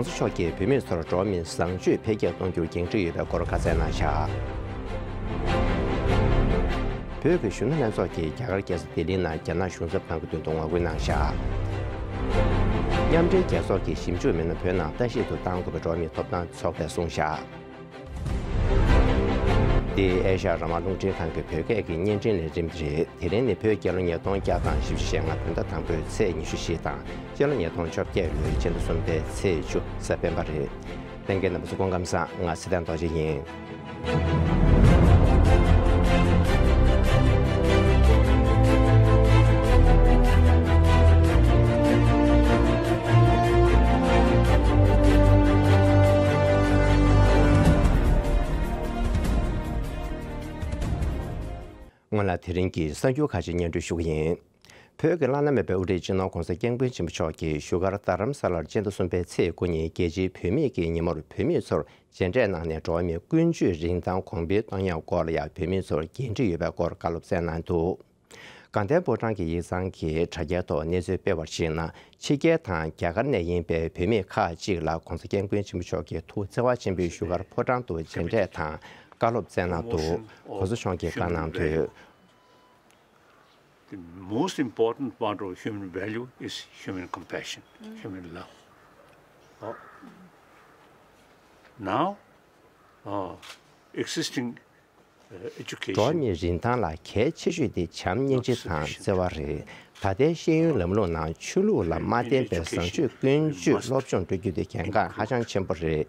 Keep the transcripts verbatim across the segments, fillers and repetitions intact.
༸གོང་ས་མཆོག་གིས་བོད་མི་ཚོར་འགྲོ་བ་མིའི་བཟང་སྤྱོད་འཕེལ་རྒྱས་གཏོང་རྒྱུར་འགན་འཁྲི་ཡོད་པའི་སྐོར་བཀའ་སྩལ་གནང་བཞག་བོད་ཀྱི་གཞོན་ནུ་ལྷན་ཚོགས་ཀྱིས་རྒྱ་གར་རྒྱལ་ས་ལྡི་ལིའི་ནང་རྒྱ་ནག་གཞུང་ཚབ་ཁང་གི་མདུན་དུ་ངོ་རྒོལ་གནང་བཞག་མཉམ་འབྲེལ་རྒྱལ་ཚོགས་ཀྱི་ཞིབ་འཇུག་མི་སྣ་བོད་ནང་ལྟ་ཞིབ་ཏུ་བཏང་དགོས་པའི་འགྲོ་བ་མིའི་ཐོབ་ཐང་ཚོགས་པས་གསུངས་བཞག་འདི་ཨེ་ཤ་ཡ་རང་དབང་རླུང་འཕྲིན་ཁང་གི་བོད་སྐད་ཀྱི་བརྙན་འཕྲིན་ལས་རིམ་རེད། དེ་རིང་ནི་བོད་རྒྱལ་ལོ་ཉིས་སྟོང་བརྒྱ་དང་བཞི་བཅུ་ཞེ་ལྔ་བོད་ཟླ་དང་པོའི་ཚེས་ཉི་ཤུ་བཞི་དང་སྤྱི་ལོ་ཉིས་སྟོང་བཅོ་བརྒྱད་ལོའི་སྤྱི་ཟླ་གསུམ་པའི་ཚེས་བཅུ་གཟའ་སྤེན་པ་རེད། ལྷན་རྒྱས་རྣམ་པ་ཚོ་སྐུ་ཁམས་བཟང་། ང་ཚེ་བརྟན་རྡོ་རྗེ་ཡིན། སྔོན་ལ་དེ་རིང་གི་གསར་འགྱུར་ཁག་ཅིག་སྙན་སྒྲོན་ཞུ་གི་ཡིན། བོད་ཀྱི་བླ་ན་མེད་པའི་དབུ་ཁྲིད་སྤྱི་ནོར་༸གོང་ས་༸སྐྱབས་མགོན་ཆེན་པོ་མཆོག་གིས་བཞུགས་སྒར་རྡ་རམ་ས་ལར་སྤྱི་ཟླ་གསུམ་པའི་ཚེས་དགུ་ཉིན་རྒྱལ་སྤྱིའི་བུད་མེད་ཀྱི་ཉིན་མོར་བུད་མེད་ཚོར་མཇལ་འཕྲད་གནང་ནས་འགྲོ་བ་མིའི་ཀུན་སྤྱོད་རིན་ཐང་གོང་འཕེལ་གཏོང་ཡག་སྐོར་ལ་ཡང་བུད་མེད་ཚོར་འགན་འཁྲི་ཡོད་པའི་སྐོར་བཀའ་སློབ་སྩལ་གནང་འདུག་དགའ་ལྡན་ཕོ་བྲང་གི་ཡིག་ཚང་གི་དྲ་རྒྱའི་ཐོག་གནས་ཚུལ་སྤེལ་བར་གཞིགས་ན། ཕྱི་རྒྱལ་དང་རྒྱ་གར་ནས་ཡིན་པའི་བུད་མེད་ཁག་ཅིག་ལ་༸གོང་ས་༸སྐྱབས་མགོན་ཆེན་པོ་མཆོག་གིས་ཐུགས་བརྩེ་བ་ཆེན་པོས་བཞུགས་སྒར་ཕོ་བྲང་དུ་མཇལ་འཕྲད་དང་བཀའ་སློབ་སྩལ་གནང་འདུག ༸གོང་ས་མཆོག་གིས་བཀའ་གནང་དོན། The most important part of human value is human compassion, human love. Uh, now, uh, existing, uh, education འགྲོ་བ་མིའི་རིན་ཐང་ལ་གལ་ཆེ་ཤོས་དེ་བྱམས་སྙིང་རྗེ་དང་བརྩེ་བ་རེད། ད་ལྟའི་ཤེས་ཡོན་ལམ་ལུགས་ནང་ཆོས་ལུགས་ལ་མ་བརྟེན་པའི་བཟང་སྤྱོད་ཀུན་སྤྱོད་སློབ་སྦྱོང་སྤྲོད་རྒྱུ་དེ་གལ་འགངས་ཧ་ཅང་ཆེན་པོ་རེད།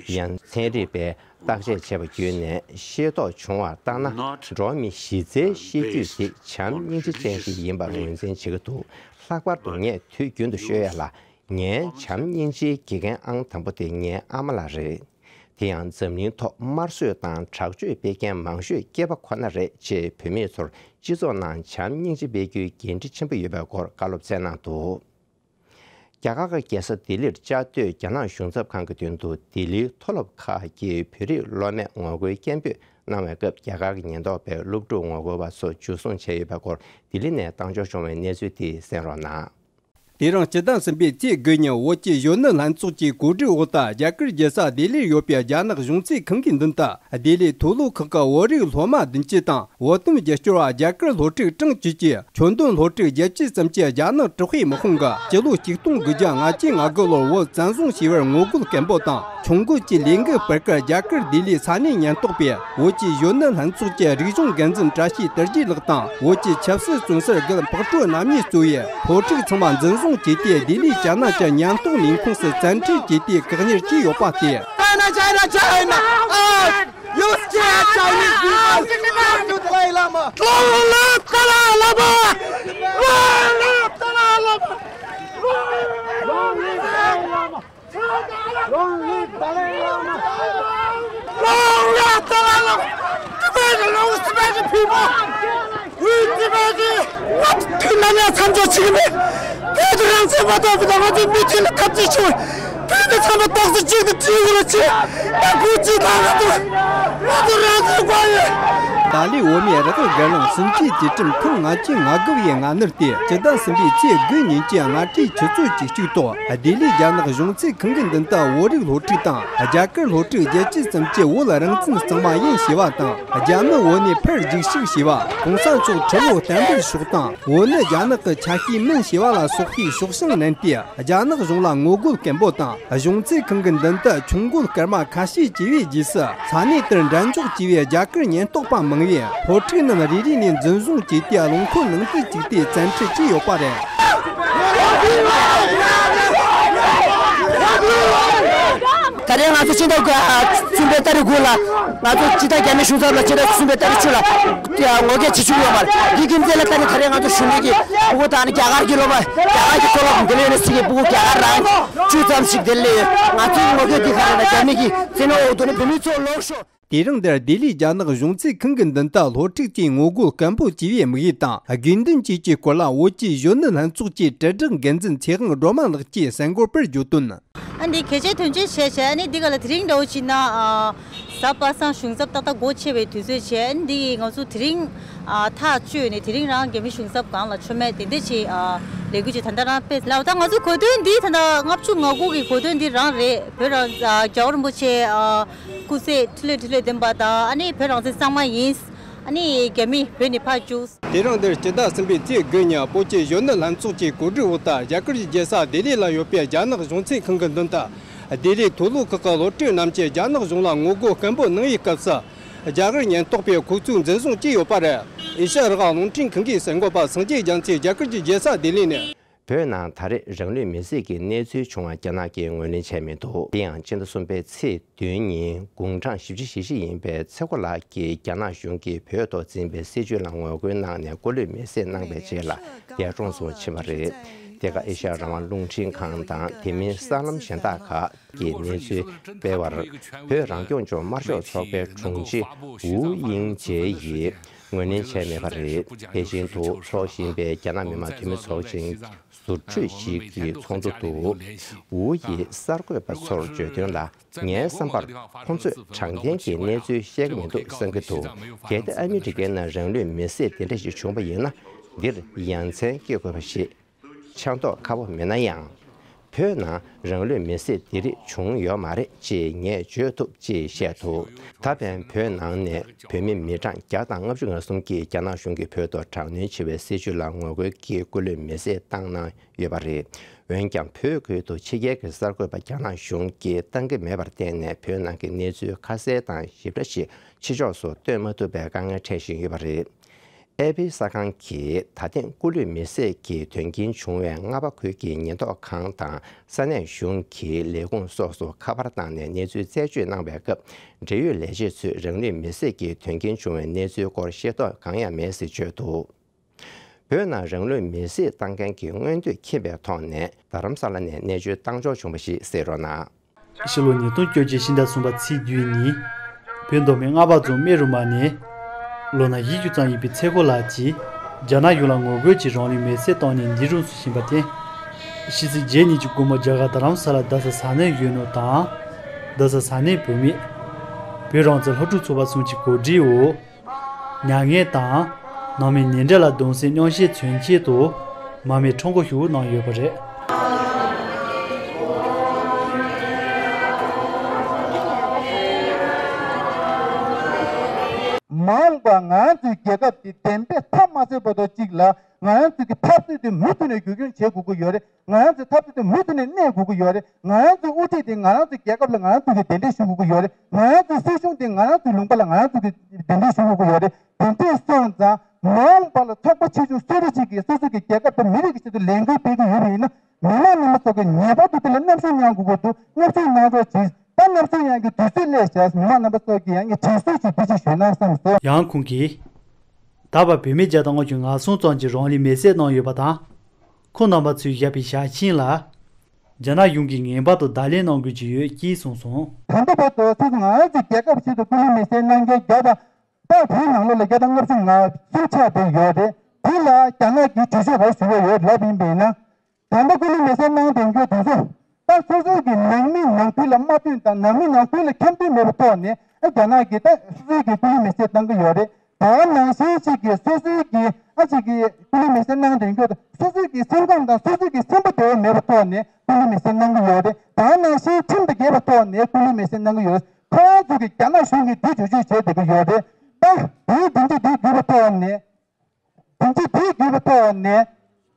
ཡང་ཚན་རིག་པས་བརྟག་དཔྱད་བྱས་པ་བརྒྱུད་ནས་ཤེས་རྟོགས་བྱུང་བར་བརྟག་ན། འགྲོ་བ་མི་གཞི་རྩའི་ཤེས་རྒྱུད་དེ་བྱམས་སྙིང་རྗེ་ཅན་ཞིག་ཡིན་པར་ངོས་འཛིན་བྱེད་ཀྱི་འདུག་ལྷག་པར་དུ་ངས་དུས་རྒྱུན་དུ་ཤོད་ཡ་ལ། ངའི་བྱམས་སྙིང་རྗེའི་དགེ་རྒན་ཨང་དང་པོ་དེ་ངའི་ཨ་མ་ལགས་རེད། དེ་ཡང་འཛམ་གླིང་ཐོག་དམར་གསོད་དང་དྲག་སྤྱོད་སྤེལ་མཁན་མང་ཤོས་སྐྱེས་པ་ཁོ་ན་རེད་ཅེས། བུད་མེད་ཚོར་སྤྱི་ཚོགས་ནང་བྱམས་སྙིང་རྗེ་སྤེལ་རྒྱུའི་འགན་འཁྲི་ཆེན་པོ་ཡོད་པའི་སྐོར་བཀའ་སློབ་སྩལ་གནང་འདུག་རྒྱ་གར་གྱི་རྒྱལ་ས་ལྡི་ལིར་བཅའ་སྡོད་རྒྱ་ནག་གཞུང་ཚབ་ཁང་གི་མདུན་དུ་ལྡི་ལིའི་མཐོ་སློབ་ཁག་གི་བོད་རིགས་སློབ་མས་ངོ་རྒོལ་སྐད་འབོད་གནང་བའི་སྐབས། རྒྱ་གར་གྱི་ཉེན་རྟོག་པས་སློབ་ཕྲུག་ངོ་རྒོལ་བ་ཚོ་འཇུ་བཟུང་བྱས་ཡོད་པའི་སྐོར་ལྡི་ལི་ནས་བཏང་འབྱོར་བྱུང་བའི་གནས་ཚུལ་དེ་གསན་རོགས་གནང་། དེ་རིང་སྤྱི་ཟླ་གསུམ་པའི་ཚེས་དགུ་ཉིན་བོད་ཀྱི་གཞོན་ནུ་ལྷན་ཚོགས་ཀྱི་གོ་སྒྲིག་འོག་ཏུ། རྒྱ་གར་རྒྱལ་ས་ལྡི་ལིར་ཡོད་པའི་རྒྱ་ནག་གཞུང་ཚབ་ཁང་གི་མདུན་དུ། ལྡི་ལི་མཐོ་སློབ་ཁག་གི་བོད་རིགས་སློབ་མ་བདུན་ཅུ་དང་། བོད་དོན་རྒྱབ་སྐྱོར་བ་རྒྱ་གར་སློབ་ཕྲུག་གྲངས་བཅུ་བཅས། ཁྱོན་བསྡོམས་སློབ་ཕྲུག་བརྒྱད་ཅུ་ཙམ་གྱིས་རྒྱ་ནག་དྲག་པོའི་དམག་དཔུང་གིས་སྤྱི་ལོ་ཆིག་སྟོང་དགུ་བརྒྱ་ལྔ་བཅུ་ང་དགུ་ལོར་བོད་བཙན་བཟུང་བྱས་པར་ངོ་རྒོལ་སྐད་འབོད་དང་། ཆོ་འགོད་ཀྱི་ལས་འགུལ་སྤེལ་ཁར། རྒྱ་གར་ལྡི་ལིའི་ས་གནས་ཉེན་རྟོག་པས་བོད་ཀྱི་གཞོན་ནུ་ལྷན་ཚོགས་ཀྱི་རིག་གཞུང་འགན་འཛིན་བཀྲ་ཤིས་དར་རྒྱས་ལགས་དང་། བོད་ཀྱི་ཆབ་སྲིད་བཙོན་ཟུར་རྒན་ཕག་གྲུ་རྣམ་གཉིས་གཙོས་པའི་སློབ་ཕྲུག་ཚང་མ་འཛིན་བཟུང་བྱས་ཏེ། ལྡི་ལིའི་རྒྱ་ནག་གི་ཉེན་རྟོག་ལས་ཁུངས་སུ་བཙན་ཁྲིད་བྱས་ཏེ། བཀག་ཉར་བྱས་ཡོད་པ་སྟེ། China, China, China! Ah! You scared Chinese people! Thank you, Dalai Lama! Long live Dalai Lama! Long live Dalai Lama! Long live Dalai Lama! Long live Dalai Lama! Long live Dalai Lama! Tibetan, long Tibetan people! We Tibetan! What? དུས་ནམ་ཡང་མཚམས་འཇོག་བྱེད་ཀྱི་མེད། བོད་དུ་རང་བཙན་མ་ཐོབ་པ་དང་། ང་ཚོའི་མི་ཚེ་ལ་འཐབ་རྩོད་བྱུང་བ། བོད་དུ་ཚང་མ་རྡོག་རྩ་གཅིག་ཏུ་བྱེད་དགོས་ལ་བྱེད། ད་སྐུ་ཚེ་ཐང་ལ་ཐུག་ང་ཚོ་རང་བཙན་དགོས་ཡོད། ཏཱ་ལའི་འོས་མིའི་རག་ལས་སྒེར་ལངས་ཟིན་བྲིས་དུས་དྲན་ཐེངས་ལྔ་བཅུ་ང་དགུ་བའི་སྔ་ནུབ་སྟེ། སྤྱི་ཟླ་གསུམ་པའི་ཚེས་དགུ་ཉིན་གྱི་སྔ་དྲོའི་ཆུ་ཚོད་བཅུ་གཅིག་ཐོག་ལྡི་ལིའི་རྒྱ་ནག་གཞུང་ཚབ་ཁང་གི་མདུན་དུ་བོད་རིགས་སློབ་ཕྲུག་དང་རྒྱ་གར་སློབ་ཕྲུག་བརྒྱད་ཅུ་ཙམ་གྱིས་བོད་རང་བཙན་གཙང་མ་ཡིན་ཞེས་པ་དང་། རྒྱ་མི་བོད་ནས་ཕར་རྒྱུགས་ཤིག་ཞེས་པ། གོང་ས་མཆོག་ཁྲི་ལོ་བརྟན་པོར་བཞུགས་དང་། བོད་ནི་རྒྱ་ནག་གི་ཆ་ཤས་མིན་ཞེས་པ་ལ་སོགས་པའི་ཤོག་བྱང་བསྣན་ཏེ། རྒྱ་ནག་གཞུང་ལ་ངོ་རྒོལ་སྐད་འབོད་དང་། གཞུང་ཚབ་ཁང་གི་མདུན་དུ་ཆོ་འགོད་སྐར་མ་ཁ་ཤས་བྱས་པའི་རྗེས་སུ། ས་གནས་དེར་འགྲན་ཞུགས་བྱས་པའི་རྒྱ་གར་ཉེན་རྟོག་པ་མང་བས། སློབ་ཕྲུག་རྣམས་རེ་རེ་ནས་འཛིན་བཟུང་བྱས་ཏེ། རླངས་འཁོར་ནང་དུ་བཅུག་སྟེ་བཙན་ཁྲིད་བྱས་ཡོད་པ་རེད། ད་རེས་ང་ཚོ་སྤྱི་ཟླ་གསུམ་པའི་ཏ་རིག་དགུ་ལ། ང་ཚོ་སྤྱི་བཏང་རྒྱ་མི་གཞུང་ཚབ་ལ་སྤྱི་ཟླ་གསུམ་པའི་ཏ་རིག་བཅུ་ལ་ངོ་རྒོལ་བྱེད་བཅུག་ཡོད་པ་རེད། འདིའི་རྒྱུ་མཚན་ལ་ལྟ་ནས་ད་རེས་ང་ཚོ་གཞོན་ནུ་གི་ཕྲུ་གུ་དང་ནི་རྒྱ་གར་གྱི་སློབ་མ། རྒྱ་གར་གྱི་མཐོ་སློབ་འདི་ལ་ཡོད་ན་སྲིད་ཀྱི་ཕྲུ་གུ་རྒྱ་གར་རང་བཅུ་ཙམ་ཞིག་འདི་ལ་ཡོད། ང་ཚོའི་ངོ་རྒོལ་འདི་ག་རེ་ན། རྒྱ་མི་གི་བཙན་གནོན་འོག་ཏུ་ནི་བོད་མི་ཚོ་ལོག་ཤོག་དེ་རིང་འདིར་ལྡི་ལིའི་རྒྱ་ནག་གཞུང་ཚབ་ཁང་གི་མདུན་དུ་སློབ་ཕྲུག་ཅིག་ངོ་རྒོལ་སྐད་འབོད་བྱས་པའི་དམིགས་ཡུལ་དང་། དགོས་འདུན་བཅས་ཀྱི་སྐོར་ལ། བོད་ཀྱི་གཞོན་ནུ་ལྷན་ཚོགས་ཀྱི་དྲིལ་བསྒྲགས་འགན་འཛིན་ཚེ་དབང་སྒྲོལ་མ་ལགས་ཀྱིས་གསར་འགོད་པར་བརྗོད་དོན། འདི་གལ་ཆེའི་དོན་ཆེན་བྱས་བྱས། ཨ་ནི་འདི་ག་ལ་དེ་རིང་འདྲ་བོ་ཅིག་ན་ཨ་གཟའ་པ་སངས་གཞུང་ཚབ་ཏག་ཏག་སྒོ་ཕྱེ་བའི་དུས་ཚོད་བྱས། ཨ་ནི་འདི་ང་ཚོ་དེ་རིང་ཨ་ཐག་གཅོད་ནས་དེ་རིང་རང་རྒྱ་མི་གཞུང་ཚབ་སྒང་ལ་མཆོད་མེ་དེ་འདྲ་ཅིག་ཨ་ལས་འགུལ་ཅིག་ད་ལྟ་རང་སྤེལ་ལ། ད་ང་ཚོ་གོ་དོན་འདི་ད་ལྟ་ལྔ་བཅུ་ང་དགུ་གི་གོ་དོན་འདི་རང་རེད། བོད་རང་ཨ་རྒྱལ་བ་རིན་པོ་ཆེ་ཨ་སྐུ་ཚེ་ཁྲི་ལོ་ཁྲི་ལོ་བརྟན་པ་དང་། ཨ་ནི་བོད་རང་བཙན་གཙང་མ་ཡིན། ཨ་ནི་རྒྱ་མི་བོད་ནས་ཕར་རྒྱུགས། དེ་རིང་འདིར་སྤྱི་ཟླ་གསུམ་པའི་ཚེས་དགུ་ཉིན་བོད་ཀྱི་གཞོན་ནུ་ལྷན་ཚོགས་ཀྱི་གོ་སྒྲིག་འོག་ཏུ་རྒྱ་གར་གྱི་རྒྱལ་ས་ལྡི་ལི་ལ་ཡོད་པའི་རྒྱ་ནག་གཞུང་ཚབ་ཁང་གི་མདུན་དུ། ལྡི་ལིའི་མཐོ་སློབ་ཁག་གི་སློབ་ཕྲུག་རྣམས་ཀྱིས་རྒྱ་ནག་གཞུང་ལ་ངོ་རྒོལ་སྐད་འབོད་གནང་བའི་སྐབས་སུ། རྒྱ་གར་ཉེན་རྟོག་པས་ཁོ་ཚོའི་འཛིན་བཟུང་བྱས་ཡོད་པ་རེད། ཨེ་ཤ་ཡ་རང་དབང་རླུང་འཕྲིན་ཁང་གི་གསར་འགོད་པ་སངས་རྒྱས་རྒྱ་མཚོས་རྒྱ་གར་གྱི་རྒྱལ་ས་ལྡི་ལི་ནས། བོད་ནང་ད་རེས་རང་ལུས་མེར་སྲེག་གི་གནས་ཚུལ་བྱུང་བ་རྒྱ་ནག་གིས་ངོས་ལེན་བྱས་མི་འདུག་དེ་ཡང་སྤྱི་ཟླ་གསུམ་པའི་ཚེས་བདུན་ཉིན་དགུང་གྲངས་བཞི་བཅུ་ཞེ་བཞི་ཡིན་པའི་ཚེ་མགོ་ལགས་ཀྱིས་རྒྱ་ནག་གཞུང་གིས་བོད་ཐོག་འཛིན་པའི་སྲིད་བྱུས་ལ་ངོ་རྒོལ་གནང་ནས་སྐུ་ལུས་མེར་སྲེག་གནང་བའི་རྗེས་ལ་འདས་གྲོངས་སུ་ཕྱིན་པ་རེད། དེ་ག་ཨེ་ཤ་ཡ་རང་དབང་རླུང་འཕྲིན་ཁང་དང་དེ་མིན་གསར་ལམ་གཞན་དག་ཁག་གིས་གནས་ཚུལ་སྤེལ་བར། བོད་རང་སྐྱོང་ལྗོངས་དམར་ཤོག་ཚོགས་པའི་དྲུང་ཆེ་ཝུའུ་དབྱིང་ཇེ་ཡིས་ངོས་ལེན་བྱས་མེད་པ་རེད། པེ་ཅིང་དུ་འཚོགས་བཞིན་པའི་རྒྱ་ནག་མི་དམངས་འཐུས་མི་ཚོགས་ཆེན་ཟུར་གྲོས་ཤིག་གི་ཚོགས་འདུ་དུ། ཝུའུ་ཡིས་གསར་འགོད་པ་ཚོར་བརྗོད་དོན་ལ། ངའི་བསམ་པར་ཁོང་ཚོས་དྲང་བདེན་གྱི་གནས་ཚུལ་བཤད་ཀྱི་མི་འདུག་བསམ་གྱི་འདུག་གལ་ཏེ་ཨ་མི་རི་ཀའི་ནང་རང་ལུས་མེར་སྲེག་དེ་འདྲ་ཞིག་བྱུང་བ་ཡིན་ན། འདིར་ཡ་མཚན་སྐྱེ་དགོས་པ་ཞིག་ཆགས་མདོག་ཁ་པོ་མེད་ན་ཡང་། བོད་ནང་རང་ལུས་མེར་སྲེག་དེ་རིགས་བྱུང་ཡོད་མ་རེད་ཅེས་ངས་བརྗོད་ཐུབ་ཅེས་བཤད་འདུག་ད་ཕན་བོད་ནང་ནས་བོད་མི་མི་གྲངས་བརྒྱ་དང་ལྔ་བཅུ་ང་གསུམ་གྱིས་རྒྱ་ནག་གཞུང་གིས་བོད་ཐོག་དྲག་གནོན་བྱེད་པའི་སྲིད་བྱུས་ལ་ངོ་རྒོལ་གྱིས་སྐུ་ལུས་མེར་སྲེག་བཏང་གནང་ཡོད་པ་རེད། འོན་ཀྱང་བོད་ཁུལ་དུ་ཕྱི་རྒྱལ་གྱི་གསར་འགོད་པ་རྒྱ་ནག་གཞུང་གིས་བཏང་གི་མེད་པར་བརྟེན་ནས་བོད་ནང་གི་གནས་ཚུལ་ཁ་གསལ་དང་ཞིབ་ཕྲ་ཞིག་ཕྱི་ཕྱོགས་སུ་སྟོན་མ་ཐུབ་པའི་དཀའ་ངལ་འཕྲད་བཞིན་ཡོད་པ་རེད། ཨེ་པི་གསར་ཁང་གིས་ད་ཐེངས་སྐུ་ལུས་མེར་སྲེག་གི་དོན་རྐྱེན་བྱུང་བའི་རྔ་པ་ཁུལ་གྱི་ཉེན་རྟོག་ཁང་དང་ས་གནས་གཞུང་གི་ལས་ཁུངས་སོགས་སུ་ཁ་པར་བཏང་ནས་གནས་ཚུལ་རྩད་གཅོད་གནང་བའི་སྐབས། འབྲེལ་ཡོད་ལས་བྱེད་ཚོས་རང་ལུས་མེར་སྲེག་གི་དོན་རྐྱེན་བྱུང་བའི་གནས་ཚུལ་སྐོར་ཤེས་རྟོགས་གང་ཡང་མེད་ཟེར་བརྗོད་འདུག་བོད་ནང་རང་ལུས་མེར་སྲེག་བཏང་མཁན་གྱི་མངོན་འདོད་མཁྱེན་པའི་ཐོག་ནས་རྡ་རམ་ས་ལ་ནས་གནས་མཇལ་བཏང་ཆོག་བྱུང་བ་ཞིག་གསན་རོགས་གནང་། ཕྱི་ལོ་ཉིས་སྟོང་བཅོ་བརྒྱད་ཕྱི་ཟླ་གསུམ་པ་ཚེས་བདུན་ཉིན། བོད་མདོ་སྨད་རྔ་པ་རྫོང་སྨད་རུ་མ་ནས། ལོ་ན་བཞི་བཅུ་ཙམ་ཡིན་པའི་ཚེ་མགོ་ལགས་ཀྱིས། རྒྱ་ནག་གཞུང་ལ་ངོ་རྒོལ་གྱིས་རང་ལུས་མེར་སྲེག་བཏང་ནས་འདས་གྲོངས་སུ་ཕྱིན་པར་བརྟེན། ཕྱི་ཚེས་བརྒྱད་ཉིན་གྱི་དགོང་མོ་རྒྱ་གར་རྡ་རམ་ས་ལ་རྡ་ས་ས་གནས་གཞོན་ནུ་དང་། རྡ་ས་ས་གནས་བུད་མེད། བོད་རང་བཙན་སློབ་ཕྲུག་ཚོགས་པ་གསུམ་གྱི་གོ་སྒྲིག་འོག་མྱ་ངན་དང་། ནང་མི་ཉེ་འབྲེལ་ལ་གདུང་སེམས་མཉམ་བསྐྱེད་མཚོན་ཆེད་དུ། མར་མེ་ཁྲོམ་སྐོར་ཞིག་གནང་ཡོད་པ་རེད། མ་འོངས་པར་ང་རང་ཚོའི་རྒྱལ་ཁབ་འདི་བདེན་པའི་མཐའ་མ་གསལ་བར་དུ་གཅིག་ལ། ང་རང་ཚོའི་གི་འཐབ་རྩོད་དེ་མུ་མཐུད་ནས་རྒྱུན་འཁྱོངས་བྱེད་དགོས་ཀྱི་ཡོད་རེད། ང་རང་ཚོའི་འཐབ་རྩོད་དེ་མུ་མཐུད་ནས་གནས་དགོས་ཀྱི་ཡོད་རེད། ང་རང་ཚོའི་དབུ་ཁྲིད་དེ་ང་རང་ཚོའི་རྒྱལ་ཁབ་ལ་ང་རང་ཚོ་གིས་གདན་འདྲེན་ཞུ་དགོས་ཀྱི་ཡོད་རེད། ང་རང་ཚོའི་སྲིད་གཞུང་དེ་ང་རང་ཚོའི་ལུང་པ་ལ་ང་རང་ཚོ་གིས་གདན་འདྲེན་ཞུ་དགོས་ཀྱི་ཡོད་རེད། དེ་འདྲས་སོང་ཙང་མ་འོངས་པ་ལ་ཚོགས་པ་ཆེ་ཆུང་སུ་རེ་ཞིག་གིས་སོ་སོ་གི་རྒྱལ་ཁབ་དང་མི་རིགས་ཀྱི་ཆེད་དུ་ལས་འགུལ་སྤེལ་གྱི་ཡོད་པ་ཡིན་ན། མི་མང་རྣམ་པ་ཚོ་གིས་ངེས་པར་དུ་དེ་ལ་མཉམ་ཞུགས་གནང་དགོས་ཀྱི་འདུག་མཉམ་ཞུགས་གནང་རོགས་གྱིས། ད་མཉམ་ཞུགས་གནང་རྒྱུའི་དུས་ཚོད་སླེབས་ཤག་མི་མང་རྣམ་པ་ཚོ་གིས་ཡང་ངས་དྲན་གསོ་ཞིག་འདི་ཞིག་ཞུས་ན་བསམ་སོང་། ཡང་ཁོང་གིས། ད་བར་བོད་མི་བརྒྱ་དང་ལྔ་བཅུ་ང་གསུམ་ཙམ་གྱིས་རང་ལུས་མེར་སྲེག་གནང་ཡོད་པ་དང་། ཁོང་རྣམ་པ་ཚོས་བཞག་པའི་ཞལ་ཆེམས་ལ། རྒྱ་ནག་གཞུང་གིས་ངེས་པར་དུ་བརྡ་ལན་གནང་དགོས་ཀྱི་ཡོད་ཅེས་གསུངས་སོང་། ད་ལྟ་བར་དུ་སོ་སོ་ང་རང་ཚོའི་རྒྱལ་ཁབ་ཆེད་དུ་སྐུ་ལུས་མེར་སྲེག་གནང་མཁན་བརྒྱ་དང་། ད་བོད་ནང་ལོགས་ལ་བརྒྱ་དང་ལྔ་བཅུ་ང་གསུམ་ཆགས་བསྡད་ཡོད་རེད། དེ་ལ་རྒྱ་ནག་གིས་གྲོས་ཆོད་ག་རེ་ཞུ་གི་ཡོད་ལབ་ཡིན་པ་ཡིན་ན། ད་ལྟ་སྐུ་ལུས་མེར་སྲེག་གནང་བསྡད་མཁན་དེ་ཚོ། ད་སོ་སོ་གི་ནང་མི་ནང་ཁུལ་ལ་མ་མཐུན་དང་ནང་མི་ནང་ཁུལ་ལ་འཆམ་མཐུན་མེད་པའི་ཐོག་ནས་ཨ་རྒྱ་ནག་གིས་ད་སོ་སོའི་གི་སྐུ་ལུས་མེར་སྲེག་གཏང་གི་ཡོད་རེད། ད་ནང་བཞིན་ཅིག་གིས་སོ་སོའི་གི་ཨ་ཅིག་གིས་སྐུ་ལུས་མེར་སྲེག་གནང་བསྡད་མཁན་དེ་སོ་སོའི་གི་སེམས་ཁམས་དང་སོ་སོའི་གི་སེམས་པ་བདེ་བོ་མེད་པའི་ཐོག་ནས་སྐུ་ལུས་མེར་སྲེག་གནང་གི་ཡོད་རེད། ད་ནང་བཞིན་ཁྲིམས་དང་འགལ་བའི་ཐོག་ནས་སྐུ་ལུས་མེར་སྲེག་གནང་གི་ཡོད་རེད། ཁོ་རང་ཚོ་གི་རྒྱ་ནག་གཞུང་གིས་འདི་བྱུས་བཅོས་བྱས་བསྡད་ཀྱི་ཡོད་རེད། ད་དེའི་འདི་འདྲ་འདི་བརྒྱུད་པའི་ཐོག་ནས། དེ་འདྲ་འདི་བརྒྱུད་པའི་ཐོག་ནས་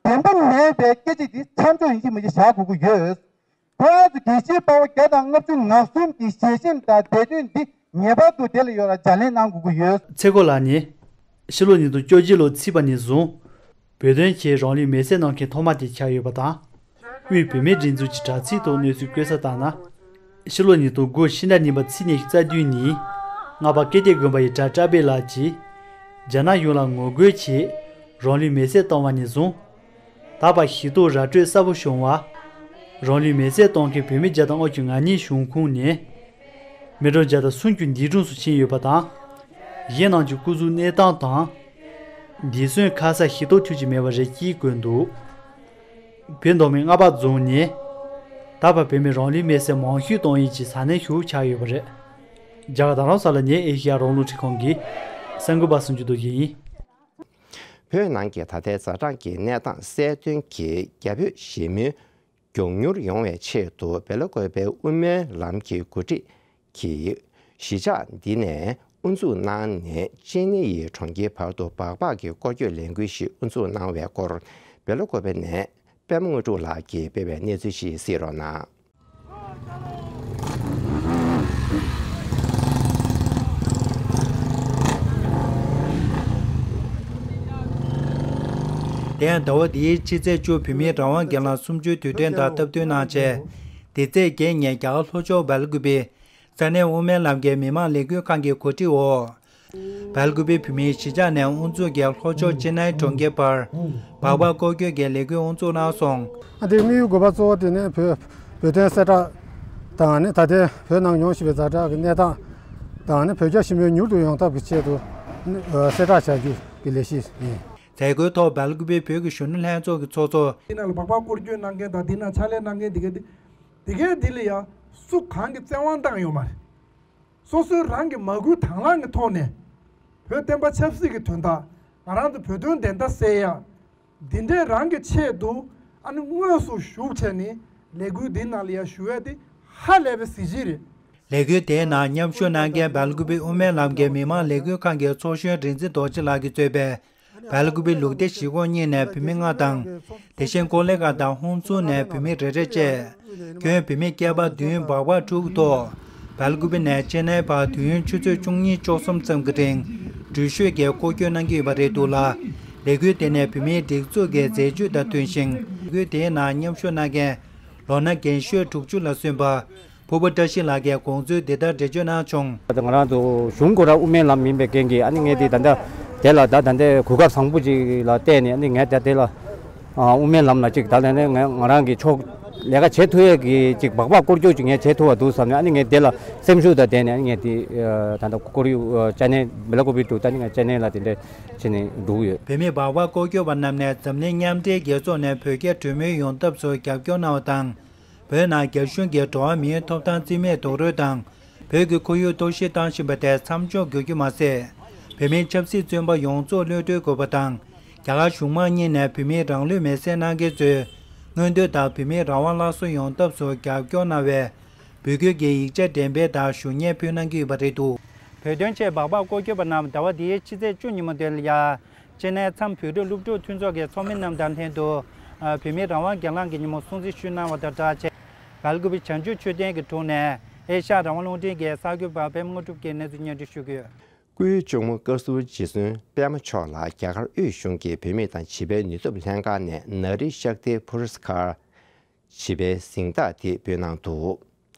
བདེན་པ་མེད་པའི་སྐད་ཆ་འདི་མཚམས་འཇོག་ཡིན་གཅིག་མིན་གཅིག་བཞག་དགོས་ཀྱི་ཡོད། ཁོ་རང་ཚོ་དགེ་བཤེས་དཔའ་བོ་བརྒྱ་དང་ལྔ་བཅུ་ང་གསུམ་གྱི་ཞལ་ཆེམས་དང་འབྲེལ་དོན་འདི་ངེས་པར་དུ་དེ་ལ་ཡོད་ལ་ལྗགས་ལན་གནང་དགོས་ཀྱི་ཡོད། ཚེ་མགོ་ལགས་ནི། ཕྱི་ལོ་ཉིས་སྟོང་བཅོ་བརྒྱད་ལོ་ཚེས་པ་ནས་བཟུང་། བོད་དོན་ཆེད་རང་ལུས་མེར་སྲེག་གནང་མཁན་ཐོག་མ་དེ་ཆགས་ཡོད་པ་དང་། དབུས་བོད་མིའི་སྒྲིག་འཛུགས་ཀྱི་དྲ་ཚིགས་ཐོག་གནས་ཚུལ་བཀོད་གསལ་ལྟར་ན། ཕྱི་ལོ་ཉིས་སྟོང་དགུ་ཕྱི་ཟླ་གཉིས་པ་ཚེས་ཉི་ཤུ་རྩ་བདུན་ཉིན། རྔ་པ་ཀིརྟི་དགོན་པ་ཡི་གྲྭ་བཀྲ་བྷེ་ལགས་ཀྱིས། རྒྱ་ནག་གཞུང་ལ་ངོ་རྒོལ་ཆེད་རང་ལུས་མེར་སྲེག་བཏང་བ་ནས་བཟུང་། ད་བར་ཤེས་རྟོགས་ར་སྤྲོད་གསལ་པོ་བྱུང་བར། རང་ལུས་མེར་སྲེག་གཏོང་མཁན་བོད་མི་བརྒྱ་དང་ལྔ་བཅུ་ང་གཉིས་བྱུང་ཁུངས་ནས། མི་གྲངས་བརྒྱ་དང་སུམ་ཅུ་འདས་གྲོངས་སུ་ཕྱིན་ཡོད་པ་དང་། གཞན་རྣམས་ཀྱི་སྐུ་གཟུགས་གནས་སྟངས་དང་། འདས་གསོན་ཁ་གསལ་ཤེས་རྟོགས་ཐུབ་ཀྱི་མེད་པ་རེད་ཅེས་བཀོད་འདུག་བོད་མདོ་སྨད་རྔ་པ་རྫོང་ནས། ད་བར་བོད་མི་རང་ལུས་མེར་སྲེག་མང་ཤོས་གཏོང་ཡུལ་གྱི་ས་གནས་ཤིག་ཆགས་ཡོད་པ་རེད། རྒྱ་གར་རྡ་རམ་ས་ལ་ནས་ཨེ་ཤི་ཡ་རང་དབང་རླུང་འཕྲིན་ཁང་གི་གསར་འགོད་པ་སུམ་ཅུ་རྡོ་རྗེ་ཡིན། བོད་ནང་གི་ད་ལྟའི་ཛ་དྲག་གི་གནས་སྟངས་གསལ་སྟོན་གྱིས་རྒྱ་བོད་ཞི་མོལ་མགྱོགས་མྱུར་ཡོང་བའི་ཆེད་དུ་སྦེལ་ཀོབ་པའི་དབུ་མའི་ལམ་གྱི་འགོ་ཁྲིད་ཀྱིས་གཞིས་ཆགས་འདི་ནས་དབུ་འཛུགས་གནང་ནས་ཅི་ནི་ཡི་གྲོང་ཁྱེར་བར་དུ་སྦག་སྦག་གི་སྐོར་སྐྱོད་ལས་འགུལ་ཞིག་དབུ་འཛུགས་གནང་བའི་སྐོར་སྦེལ་ཀོབ་ནས་པད་མ་དངོས་གྲུབ་ལགས་ཀྱིས་སྤེལ་བའི་གནས་ཚུལ་ཞིག་གཟིགས་རོགས་གནང་། དེ་ཡང་ཟླ་བ་འདིའི་ཕྱི་ཚེས་བཅུ་བོད་མིའི་རང་དབང་སྒེར་ལངས་སུམ་ཅུའི་དུས་དྲན་དང་སྟབས་བསྟུན་གནང་བྱས། འདི་ཚེས་བརྒྱད་ཉིན་རྒྱ་གར་ལྷོ་ཕྱོགས་སྦེལ་ཀུ་པེ་ས་གནས་དབུ་མའི་ལམ་གྱི་མི་མང་ལས་འགུལ་ཁང་གི་གོ་སྒྲིག་འོག་སྦེལ་ཀུ་པེ་བོད་མིའི་གཞིས་ཆགས་ནས་དབུ་འཛུགས་ཀྱིས་ལྷོ་ཕྱོགས་ཅེ་ནའི་གྲོང་ཁྱེར་བར་སྦག་སྦག་སྐོར་སྐྱོད་ཀྱི་ལས་འགུལ་དབུ་འཛུགས་གནང་སོང་། ཨ་དེ་དམིགས་ཡུལ་དགོས་པ་གཙོ་བོ་དེ་ནི་བོད་བོད་དོན་གསལ་བསྒྲགས་དང་ནི་ད་ལྟའི་བོད་ནང་མྱོང་བཞིན་པའི་ཛ་དྲག་གི་གནས་སྟངས་དང་ནི་བོད་རྒྱ་ཞི་མོལ་མྱུར་དུ་ཡོང་ཐབས་ཀྱི་ཆེད་དུ་ནི་གསལ་བསྒྲགས་བྱ་རྒྱུ་གི་ལས་གཞི་ཡིན། མཛད་སྒོའི་ཐོག་སྦེལ་ཀུ་པེ་བོད་ཀྱི་གཞོན་ནུ་ལྷན་ཚོགས་ཀྱི་ཚོགས་གཙོ། དེ་ནང་ལ་སྦག་སྦག་སྐོར་སྐྱོད་གནང་མཁན་དང་དེ་ནང་ཕྱག་ལས་གནང་མཁན་དེ་ག་དེ་དེ་གའི་དེ་ལ་ཡང་སུ་གང་གི་བཙན་དབང་བཏང་ཡོད་མ་རེད། སོ་སོའི་རང་གི་མ་བསྐུལ་དང་བླངས་ཀྱི་ཐོག་ནས་བོད་བསྟན་པ་ཆབ་སྲིད་ཀྱི་དོན་དག་ང་རང་ཚོ་བོད་དོན་བདེན་མཐའ་གསལ་ཡག་འདི་འདྲའི་རང་གི་ཆེད་དུ་ཨ་ནི་དངོས་སུ་ཞུགས་བྱས་ནས་ལས་འགུལ་འདི་ནང་ལ་ཡང་ཞུགས་ཡ་དེ་ཧ་ལས་པའི་གཟི་བརྗིད་རེད། ལས་འགུལ་དེའི་ནང་མཉམ་ཞུགས་གནང་མཁན་སྦེལ་ཀུ་པེ་དབུ་མའི་ལམ་གྱི་མི་མང་ལས་འགུལ་ཁང་གི་ཚོགས་གཞོན་རིག་འཛིན་རྡོ་རྗེ་ལགས་ཀྱིས་གཙོས་པའི་སྦེལ་ཀུ་པེ་ལུགས་བདེ་གཞིས་ཁོངས་གཉིས་ནས་བུད་མེད་ལྔ་དང་། དེ་བཞིན་ཀོ་ལི་གྷལ་དང་ཧོན་སུར་ནས་བུད་མེད་རེ་རེ་བཅས་ཁྱོན་བུད་མེད་བསྐལ་པ་བདུན་སྦག་སྦག་དྲུག་ཐོག་སྦེལ་ཀུ་པེ་ནས་ཅེ་ནའི་བར་དུས་ཡུན་ཆུ་ཚོད་བཅུ་གཉིས་བཅུ་གསུམ་ཙམ་གྱི་རིང་འགྲུལ་བཞུད་ཀྱིས་སྐོར་སྐྱོད་གནང་གི་ཡོད་པ་རེད་འདུག་ལ། ལས་འགུལ་དེ་ནི་བུད་མེད་སྒྲིག་འཛུགས་ཀྱི་མཛད་ཇུས་དང་མཐུན་ཞིང་། ལས་འགུལ་དེའི་ནང་མཉམ་ཞུགས་གནང་མཁན་ལོ་ན་རྒན་ཤོས་དྲུག་ཅུ་ལ་སོན་པ། ཕུར་བུ་བཀྲ་ཤིས་ལགས་ཀྱིས་དགོངས་ཚུལ་འདི་ལྟར་འགྲེལ་བརྗོད་གནང་བྱུང་། ང་རང་ཚོ་གཞུང་སྐོར་ར་དབུ་མའི་ལམ་ཡིན་པའི་རྐྱེན་གྱིས་ཨ་ནི་ངས་དེ་ད་ལྟ་དེ་ལ་ད་ད་ལྟའི་གོ་སྐབས་བཟང་པོ་ཅིག་ལ་བལྟས་ནས་ཨ་ནི་ངས་ད་དེ་ལ་ཨ་དབུ་མའི་ལམ་ལ་ཅིག་ད་ལྟ་ནས་ང་ང་རང་གི་ཕྱོགས་ལས་ཀ་བྱེད་ཐུབ་ཡས་ཀྱི་ཅིག་སྦག་སྦག་སྐོར་སྐྱོད་ཅིག་ངས་བྱེད་ཐུབ་པ་འདུག་བསམ་ནས་ཨ་ནི་ངས་དེ་ལ་སེམས་ཤུགས་དང་ལྡན་ནས་ཨ་ནི་ངས་དེ་ད་ལྟ་ཀོ་རི་ཅེ་ནའི་སྦེལ་ཀོབ་པེ་འདུག་ད་ནི་ངས་ཅེ་ནའི་ལ་དེ་འདྲ་བྱས་ནས་འདུག་ཡོད། བོད་མི་སྦག་སྦག་སྐོར་སྐྱོད་པ་རྣམས་ནས་འཛམ་གླིང་མཉམ་འབྲེལ་རྒྱལ་ཚོགས་ནས་བོད་རྒྱ་གྲོས་མོལ་ཡོང་ཐབས་སུ་རྒྱབ་སྐྱོར་གནང་བ་དང་། བོད་ནང་རྒྱ་གཞུང་གིས་འགྲོ་བ་མིའི་ཐོབ་ཐང་རྩིས་མེད་རྡོག་རོལ་དང་། བོད་ཀྱི་ཁོར་ཡུག་གཏོར་བཤིག་བཏང་བཞིན་པ་དེ་མཚམས་འཇོག་དགོས་རྒྱུ་མ་ཟད། བོད་མིའི་ཆབ་སྲིད་བཙོན་པ་ཡོངས་རྫོགས་གློད་གྲོལ་དགོས་པ་དང་། རྒྱ་གར་གཞུང་མང་གཉིས་ནས་བོད་མིའི་རང་ལུས་མེར་སྲེག་གནང་མཁན་ཚོའི་མངོན་འདོད་དང་བོད་མིའི་རང་དབང་སླར་གསོ་ཡོང་ཐབས་སུ་རྒྱབ་སྐྱོར་གནང་བའི་འབོད་སྐུལ་གྱི་ཡིག་ཆ་འགྲེམས་སྤེལ་དང་ཞུ་སྙན་ཕུལ་གནང་གི་ཡོད་པ་རེད་འདུག། བོད་དོན་ཆེད་སྦག་སྦག་སྐོར་སྐྱོད་པ་རྣམས་ཟླ་བ་འདིའི་ཕྱི་ཚེས་བཅུ་ཉིན་མོ་དེ་ལ་ཡ། ཅེ་ནའི་མཚམས་བོད་རིགས་སློབ་ཕྲུག་མཐུན་ཚོགས་ཀྱི་ཚོགས་མི་རྣམས་དང་ལྷན་དུ། ཨ། བོད་མིའི་རང་དབང་སྒེར་ལངས་ཀྱི་ཉིན་མོ་སྲུང་བརྩི་ཞུས་གནང་བ་དང་སྦྲགས་བྱས། སྦེལ་ཀོབ་བྱང་ཆུབ་མཆོད་རྟེན་གྱི་དྲུང་ནས་ཨེ་ཤ་ཡ་རང་དབང་རླུང་འཕྲིན་གྱི་གསར་འགོད་པ་པད་མ་དངོས་གྲུབ་ཀྱིས་གནས་ཚུལ་སྙན་སྒྲོན་ཞུ་གི་ཡོད། སྐུའི་གཅུང་མོ་བཀའ་ཟུར་རྗེ་བཙུན་པད་མ་མཆོག་ལ་རྒྱ་གར་དབུས་གཞུང་གིས་བུད་མེད་དང་བྱིས་པའི་ནུས་སྟོབས་ལྷན་ཁང་ནས་ན་རི་ཤཀ་ཏི་པུ་རས་ཀར། བྱིས་པའི་གཟེངས་རྟགས་དེ་འབུལ་གནང་འདུག།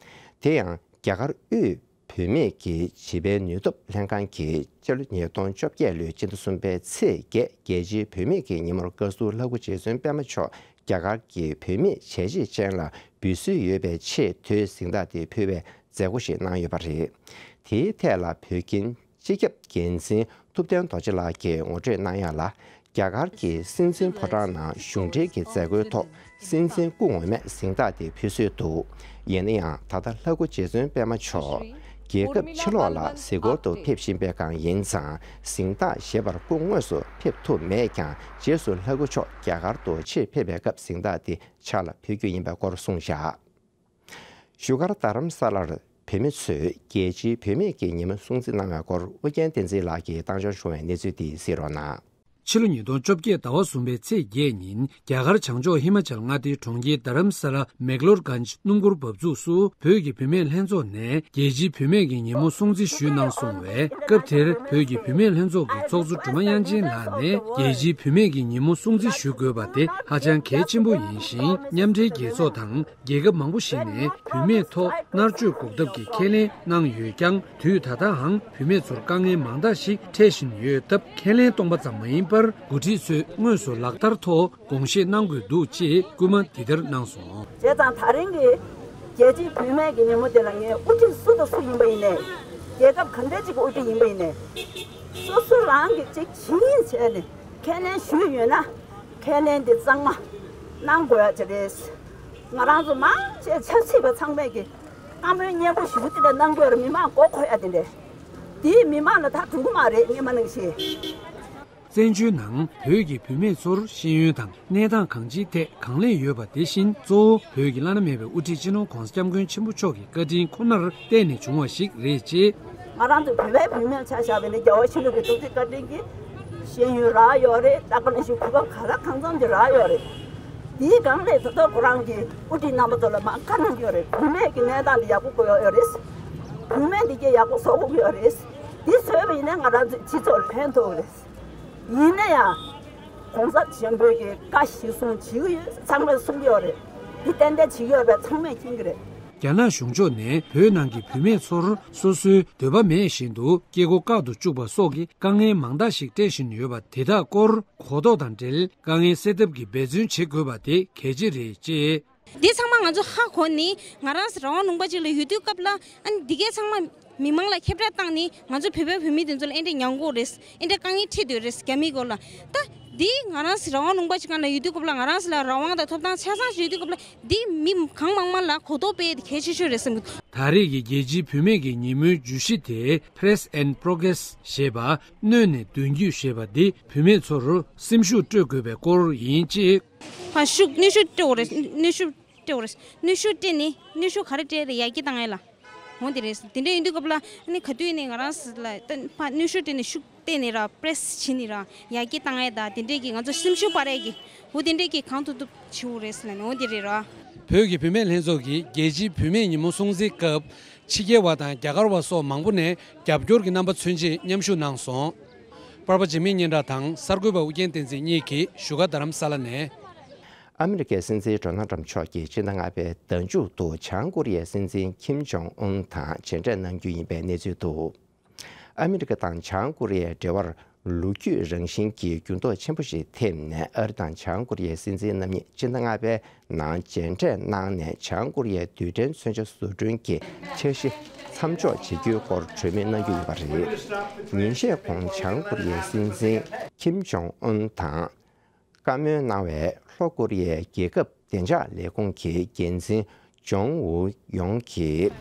དེ་ཡང་རྒྱ་གར་དབུས་བུད་མེད་ཀྱི་བྱིས་པའི་ནུས་སྟོབས་ལྷན་ཁང་གིས་སྤྱི་ལོ་ཉིས་སྟོང་བཅོ་བརྒྱད་ལོའི་སྤྱི་ཟླ་གསུམ་པའི་ཚེས་བརྒྱད་རྒྱལ་སྤྱིའི་བུད་མེད་ཀྱི་ཉིན་མོར་བཀའ་ཟུར་ལྷ་སྐུ་རྗེ་བཙུན་པད་མ་མཆོག་རྒྱ་གར་གྱི་བུད་མེད་བྱས་རྗེས་ཅན་ལ་འབུལ་སྲོལ་ཡོད་པའི་ཆེས་མཐོའི་གཟེངས་རྟགས་དེ་ཕུལ་བའི་མཛད་སྒོ་ཞིག་གནང་ཡོད་པ་རེད། དེའི་ཐད་ལ་བོད་ཀྱི་སྤྱི་ཁྱབ་འགན་འཛིན་ཐུབ་བསྟན་རྡོ་རྗེ་ལགས་ཀྱིས་ངོ་སྤྲོད་གནང་ཡ་ལ། རྒྱ་གར་གྱི་སྲིད་འཛིན་ཕོ་བྲང་ནང་གཞུང་འབྲེལ་གྱི་མཛད་སྒོའི་ཐོག་སྲིད་འཛིན་སྐུ་ངོ་མས་གཟེངས་རྟགས་དེ་ཕུལ་སྲོལ་འདུག། ཡིན་ན་ཡང་ད་ལྟ་ལྷ་སྐུ་རྗེ་བཙུན་པད་མ་མཆོག་རྒྱལ་ཁབ་ཕྱི་ལོགས་ལ་གཟིགས་སྐོར་དུ་ཕེབས་བཞིན་པའི་སྒང་ཡིན་ཙང་། གཟེངས་རྟགས་བཞེས་པར་སྐུ་དངོས་སུ་ཕེབས་ཐུབ་མེད་ཀྱང་། རྗེས་སུ་ལྷ་སྐུ་མཆོག་རྒྱ་གར་དུ་ཕྱིར་ཕེབས་པའི་སྐབས་གཟེངས་རྟགས་དེ་ཕྱག་ལ་ཕུལ་རྒྱུ་ཡིན་པའི་སྐོར་གསུངས་བཞག། བཞུགས་སྒར་རྡ་རམ་ས་ལར་བོད་མི་ཚོས་རྒྱལ་སྤྱིའི་བུད་མེད་ཀྱི་ཉིན་མོ་སྲུང་བརྩི་གནང་བའི་སྐོར་ཨུ་རྒྱན་བསྟན་འཛིན་ལགས་ཀྱིས་བཏང་འབྱོར་བྱུང་བའི་གནས་ཚུལ་འདི་གཟིགས་རོགས་གནང་། ཕྱི་ལོ་ཉིས་སྟོང་བཅོ་བརྒྱད་ཟླ་བ་གསུམ་པའི་ཚེས་བརྒྱད་ཉིན་རྒྱ་གར་བྱང་ཕྱོགས་ཧི་མ་ཅལ་མངའ་སྡེའི་གྲོང་ཁྱེར་རྡ་རམ་ས་ལ་མེག་ལོར་གྷན་ཇི་སྣུམ་འཁོར་འབབ་ཚུགས་སུ་བོད་ཀྱི་བུད་མེད་ལྷན་ཚོགས་ནས་རྒྱལ་སྤྱིའི་བུད་མེད་ཀྱི་ཉིན་མོ་སྲུང་བརྩི་ཞུས་གནང་སོང་བས། སྐབས་དེར་བོད་ཀྱི་བུད་མེད་ལྷན་ཚོགས་ཀྱི་ཚོགས་གཙོ་སྒྲོལ་མ་དབྱངས་ཅན་ལགས་ནས་རྒྱལ་སྤྱིའི་བུད་མེད་ཀྱི་ཉིན་མོ་སྲུང་བརྩི་ཞུ་དགོས་པ་དེ་ཧ་ཅང་གལ་ཆེན་པོ་ཡིན་ཞིང་། མཉམ་འབྲེལ་རྒྱལ་ཚོགས་དང་། རྒྱལ་ཁབ་མང་པོ་ཞིག་ནས་བུད་མེད་ཐོག་མནར་གཅོད་འགོག་ཐབས་ཀྱི་ཁས་ལེན་གནང་ཡོད་ཀྱང་། དུས་ད་ལྟའང་བུད་མེད་ཚོར་དཀའ་ངལ་མང་དག་ཞིག་འཕྲད་བཞིན་ཡོད་སྟབས། ཁས་ལེན་གཏོང་པ་ཙམ་མ་ཡིན་པར། འགོ་ཁྲིད་ཚོས་དངོས་སུ་ལག་བསྟར་ཐོག་དགོངས་བཞེས་གནང་དགོས་འདུག་ཅེས་སྐུལ་མ་འདི་ལྟར་གནང་སོང་། བྱས་ཙང་ད་རིང་གི་རྒྱལ་སྤྱིའི་བུད་མེད་ཀྱི་ཉིན་མོ་དེ་ལ་ངས་དབུ་ཁྲིད་སུ་དང་སུ་ཡིན་པ་ཡིན་ནའི། རྒྱལ་ཁབ་ག་འདྲ་ཅིག་གི་དབུ་ཁྲིད་ཡིན་པ་ཡིན་ནའི། སོ་སོ་རང་གིས་ཅིག་བྱིན་བྱས་ནས་ཁས་ལེན་ཞུས་ཡོད་ན། ཁས་ལེན་དེ་གཙང་མ་གནང་དགོས་ཡ་ཅིག་རེད། ང་རང་ཚོ་མང་ཆེ་ཆབ་སྲིད་པ་ཚང་མས་ཀྱི་བཀའ་མོལ་སྙན་པོ་ཞུ་དེ་འདྲ་གནང་གི་ཡོད་རེད། མི་མང་མགོ་འཁོར་ཡ་དེ་འདྲ། དེའི་མི་མང་ལ་ད་གྲུང་གི་མ་རེད། སྔོན་མ་ནང་བཞིན། བཙན་བྱོལ་ནང་བོད་ཀྱི་བུད་མེད་ཚོར་ཤེས་ཡོན་དང་གནས་སྟངས་གང་ཅིའི་ཐད་གང་ལེགས་ཡོད་པ་དེ་བཞིན་གཙོ་བོ་བོད་ཀྱི་བླ་ན་མེད་པའི་དབུ་ཁྲིད་སྤྱི་ནོར་༧གོང་ས་༧སྐྱབས་མགོན་ཆེན་པོ་མཆོག་གི་བཀའ་དྲིན་ཁོ་ནར་བརྟེན་ནས་བྱུང་བ་ཞིག་རེད་ཅེས། ང་རང་ཚོ་བོད་པའི་བུད་མེད་ཆ་བཞག་པ་ཡིན་ན་རྒྱལ་བ་ཡིད་བཞིན་ནོར་བུའི་ཐུགས་རྗེ་བཀའ་དྲིན་གྱིས་ཤེས་ཡོན་རག་ཡོད་རེད། ལྟ་ག་ནང་བཞིན་གོ་སྐབས་ག་ལ་གང་འཚམ་ཅིག་རག་ཡོད་རེད། དེའི་སྒང་ལས་ད་ལྟ་ཁོ་རང་གི་དབུ་ཁྲིད་རྣམ་པ་ཚོ་ལ་མ་བཀའ་གནང་གི་ཡོད་རེད། བུད་མེད་ཀྱི་གནས་སྟངས་འདི་ཡག་པོ་དགོས་ཡོད་རེད། བུད་མེད་འདི་གས་ཡག་པོ་བཟོ་དགོས་ཀྱི་ཡོད་རེད། འདི་བཟོས་པ་ཡིན་ན་ང་རང་ཚོའི་སྤྱི་ཚོགས་ལ་ཕན་ཐོགས་ཀྱི་རེད། ཡིན་ན་ཡང་། གོང་ས་ཆེན་པོའི་གི་བཀའ་གཞིར་བཟུང་བྱེད་ཀྱི་ཡོད། ཚང་མས་གསུང་གི་ཡོད་རེད། འདི་ཏན་ཏན་བྱེད་ཀྱི་ཡོད་པས་ཚང་མས་མཁྱེན་གྱི་རེད། རྒྱ་ནག་གཞུང་ཕྱོགས་ནས་བོད་ནང་གི་བུད་མེད་ཚོར་སོ་སོའི་འདོད་པ་མེད་བཞིན་དུ་སྐྱེ་སྒོ་བཀག་ཏུ་བཅུག་པ་སོགས་ཀྱི་དཀའ་ངལ་མང་དག་ཞིག་སྤྲད་བཞིན་ཡོད་པ་དེ་དག་སྐོར་གོ་རྟོགས་དང་འབྲེལ་དཀའ་ངལ་སེལ་ཐབས་ཀྱི་འབད་བརྩོན་བྱེད་དགོས་པ་དེ་གལ་ཆེ་རེད་ཅེས། འདི་ཚང་མ་ང་ཚོ་ཧ་གོ་ནས་ང་རང་རང་དབང་ལུང་པ་ཅིག་ལ་ཡོད་དུས་སྐབས་ལ་ཨ་ནི་འདི་གས་ཚང་མ་མི་མང་ལ་ཁྱབ་བསྒྲགས་བཏང་ནས་ང་ཚོ་བོད་པའི་བུད་མེད་དེ་ཚོ་ལ་ཨེ་འདྲས་མྱངས་དགོས་རེད། ཨེ་འདྲས་དཀའ་ངལ་འཕྲད་སྡོད་རེད། རྒྱ་མིའི་སྐོར་ལ་ད་འདི་ང་རང་རང་དབང་ལུང་པ་ཅིག་སྒང་ལ་ཡོད་དུས་སྐབས་ལ་ང་རང་ལ་རང་དབང་དང་ཐོབ་ཐང་ཆ་ཚང་ཞིག་ཡོད་དུས་སྐབས་ལ་འདི་མི་གང་མང་མང་ལ་གོ་རྟོགས་སྤེལ་ཡས་དེ་གལ་ཆེ་ཤོས་རེད་བསམ་གི། ད་རེས་ཀྱི་རྒྱལ་སྤྱིའི་བུད་མེད་ཀྱི་ཉིན་མོའི་བརྗོད་གཞི་དེ་Press and Progress ཞེས་པ་གནོན་ནས་མདུན་སྐྱོད་ཞེས་པ་འདི་བུད་མེད་ཚོར་སེམས་ཤུགས་སྤྲོད་དགོས་པའི་སྐོར་ཡིན་ཅེས། ཕ་ཤུགས་གནོན་ཤུགས་སྤྲོད་དགོས་རེད། གནོན་ཤུགས་སྤྲོད་དགོས་རེད། གནོན་ཤུགས་སྤྲད་ནས་གནོན་ཤུགས་ག་རེ་སྤྲད་རེད། ཡར་རྒྱས་བཏང་ཡས་ལ། འོ་དེ་རེད། དེ་འདྲ་ཡིན་དུས་སྐབས་ལ་ཨ་ནི་ག་དུས་ནས་ང་རང་ཚོ་ལ་ད་ཕ་གནོན་ཤུགས་སྤྲད་ནས་ཤུགས་བཏོན་ནས་ར་པྲེ་སི་བྱས་ནས་ར་ཡར་རྒྱས་བཏང་ཡས་དང་དེ་འདྲས་ཀྱི་ང་ཚོ་སེམས་ཤུགས་སྤར་ཡས་ཀྱི་འོ་དེ་འདྲས་ཀྱི་གང་ཐུབ་ཐུབ་བྱེད་དགོས་རེད་ཟེར་ལབ་ནས་འོ་དེ་རེད་ར། བོད་ཀྱི་བུད་མེད་ལྷན་ཚོགས་ཀྱིས་རྒྱལ་སྤྱིའི་བུད་མེད་ཉིན་མོ་སྲུང་བརྩིའི་སྐབས་ཕྱི་རྒྱལ་བ་དང་རྒྱ་གར་བ་སོགས་མང་པོ་ནས་རྒྱབ་སྐྱོར་གྱི་རྣམ་པ་མཚོན་ཆེད་མཉམ་ཞུགས་གནང་སོང་། པར་པ་འཇིགས་མེད་སྙན་གྲགས་དང་གསར་འགོད་པ་ཨུ་རྒྱན་བསྟན་འཛིན་གཉིས་ཀྱིས་བཞུགས་སྒར་རྡ་རམ་ས་ལ་ནས། ཨ་མི་རི་ཀའི་སྲིད་འཛིན་ཌོ་ནལ་ཊམ་མཆོག་གིས་སྤྱི་ཟླ་ལྔ་པའི་ཟླ་མཇུག་ཏུ་བྱང་ཀོ་རི་ཡའི་སྲིད་འཛིན་ཁིམ་ཇོང་ཨུན་དང་མཇལ་འཕྲད་གནང་རྒྱུ་ཡིན་པའི་གནས་ཚུལ་འདུག། ཨ་མི་རི་ཀ་དང་བྱང་ཀོ་རི་ཡའི་འབྲེལ་བར་ལོ་རྒྱུས་རང་བཞིན་གྱི་འགྱུར་ལྡོག་ཆེན་པོ་ཞིག་ཐེབས་ནས། ཨ་རི་དང་བྱང་ཀོ་རི་ཡའི་སྲིད་འཛིན་རྣམ་གཉིས་སྤྱི་ཟླ་ལྔ་པའི་ནང་མཇལ་འཕྲད་གནང་ནས། བྱང་ཀོ་རི་ཡའི་རྡུལ་ཕྲན་མཚོན་ཆ་བཟོ་སྐྲུན་གྱི་འཆར་གཞི་མཚམས་འཇོག་བྱེད་རྒྱུའི་སྐོར་གྲོས་མོལ་གནང་རྒྱུ་ཡིན་པ་རེད། ཉིན་ཤས་གོང་བྱང་ཀོ་རི་ཡའི་སྲིད་འཛིན་ཁིམ་ཇོང་ཨུན་དང་། བཀའ་མོལ་གནང་བའི་ལྷོ་ཀོ་རི་ཡའི་རྒྱལ་ཁབ་བདེ་འཇགས་ལས་ཁུངས་ཀྱི་འགན་འཛིན་ཇོང་ཝུ་ཡོང་གིས་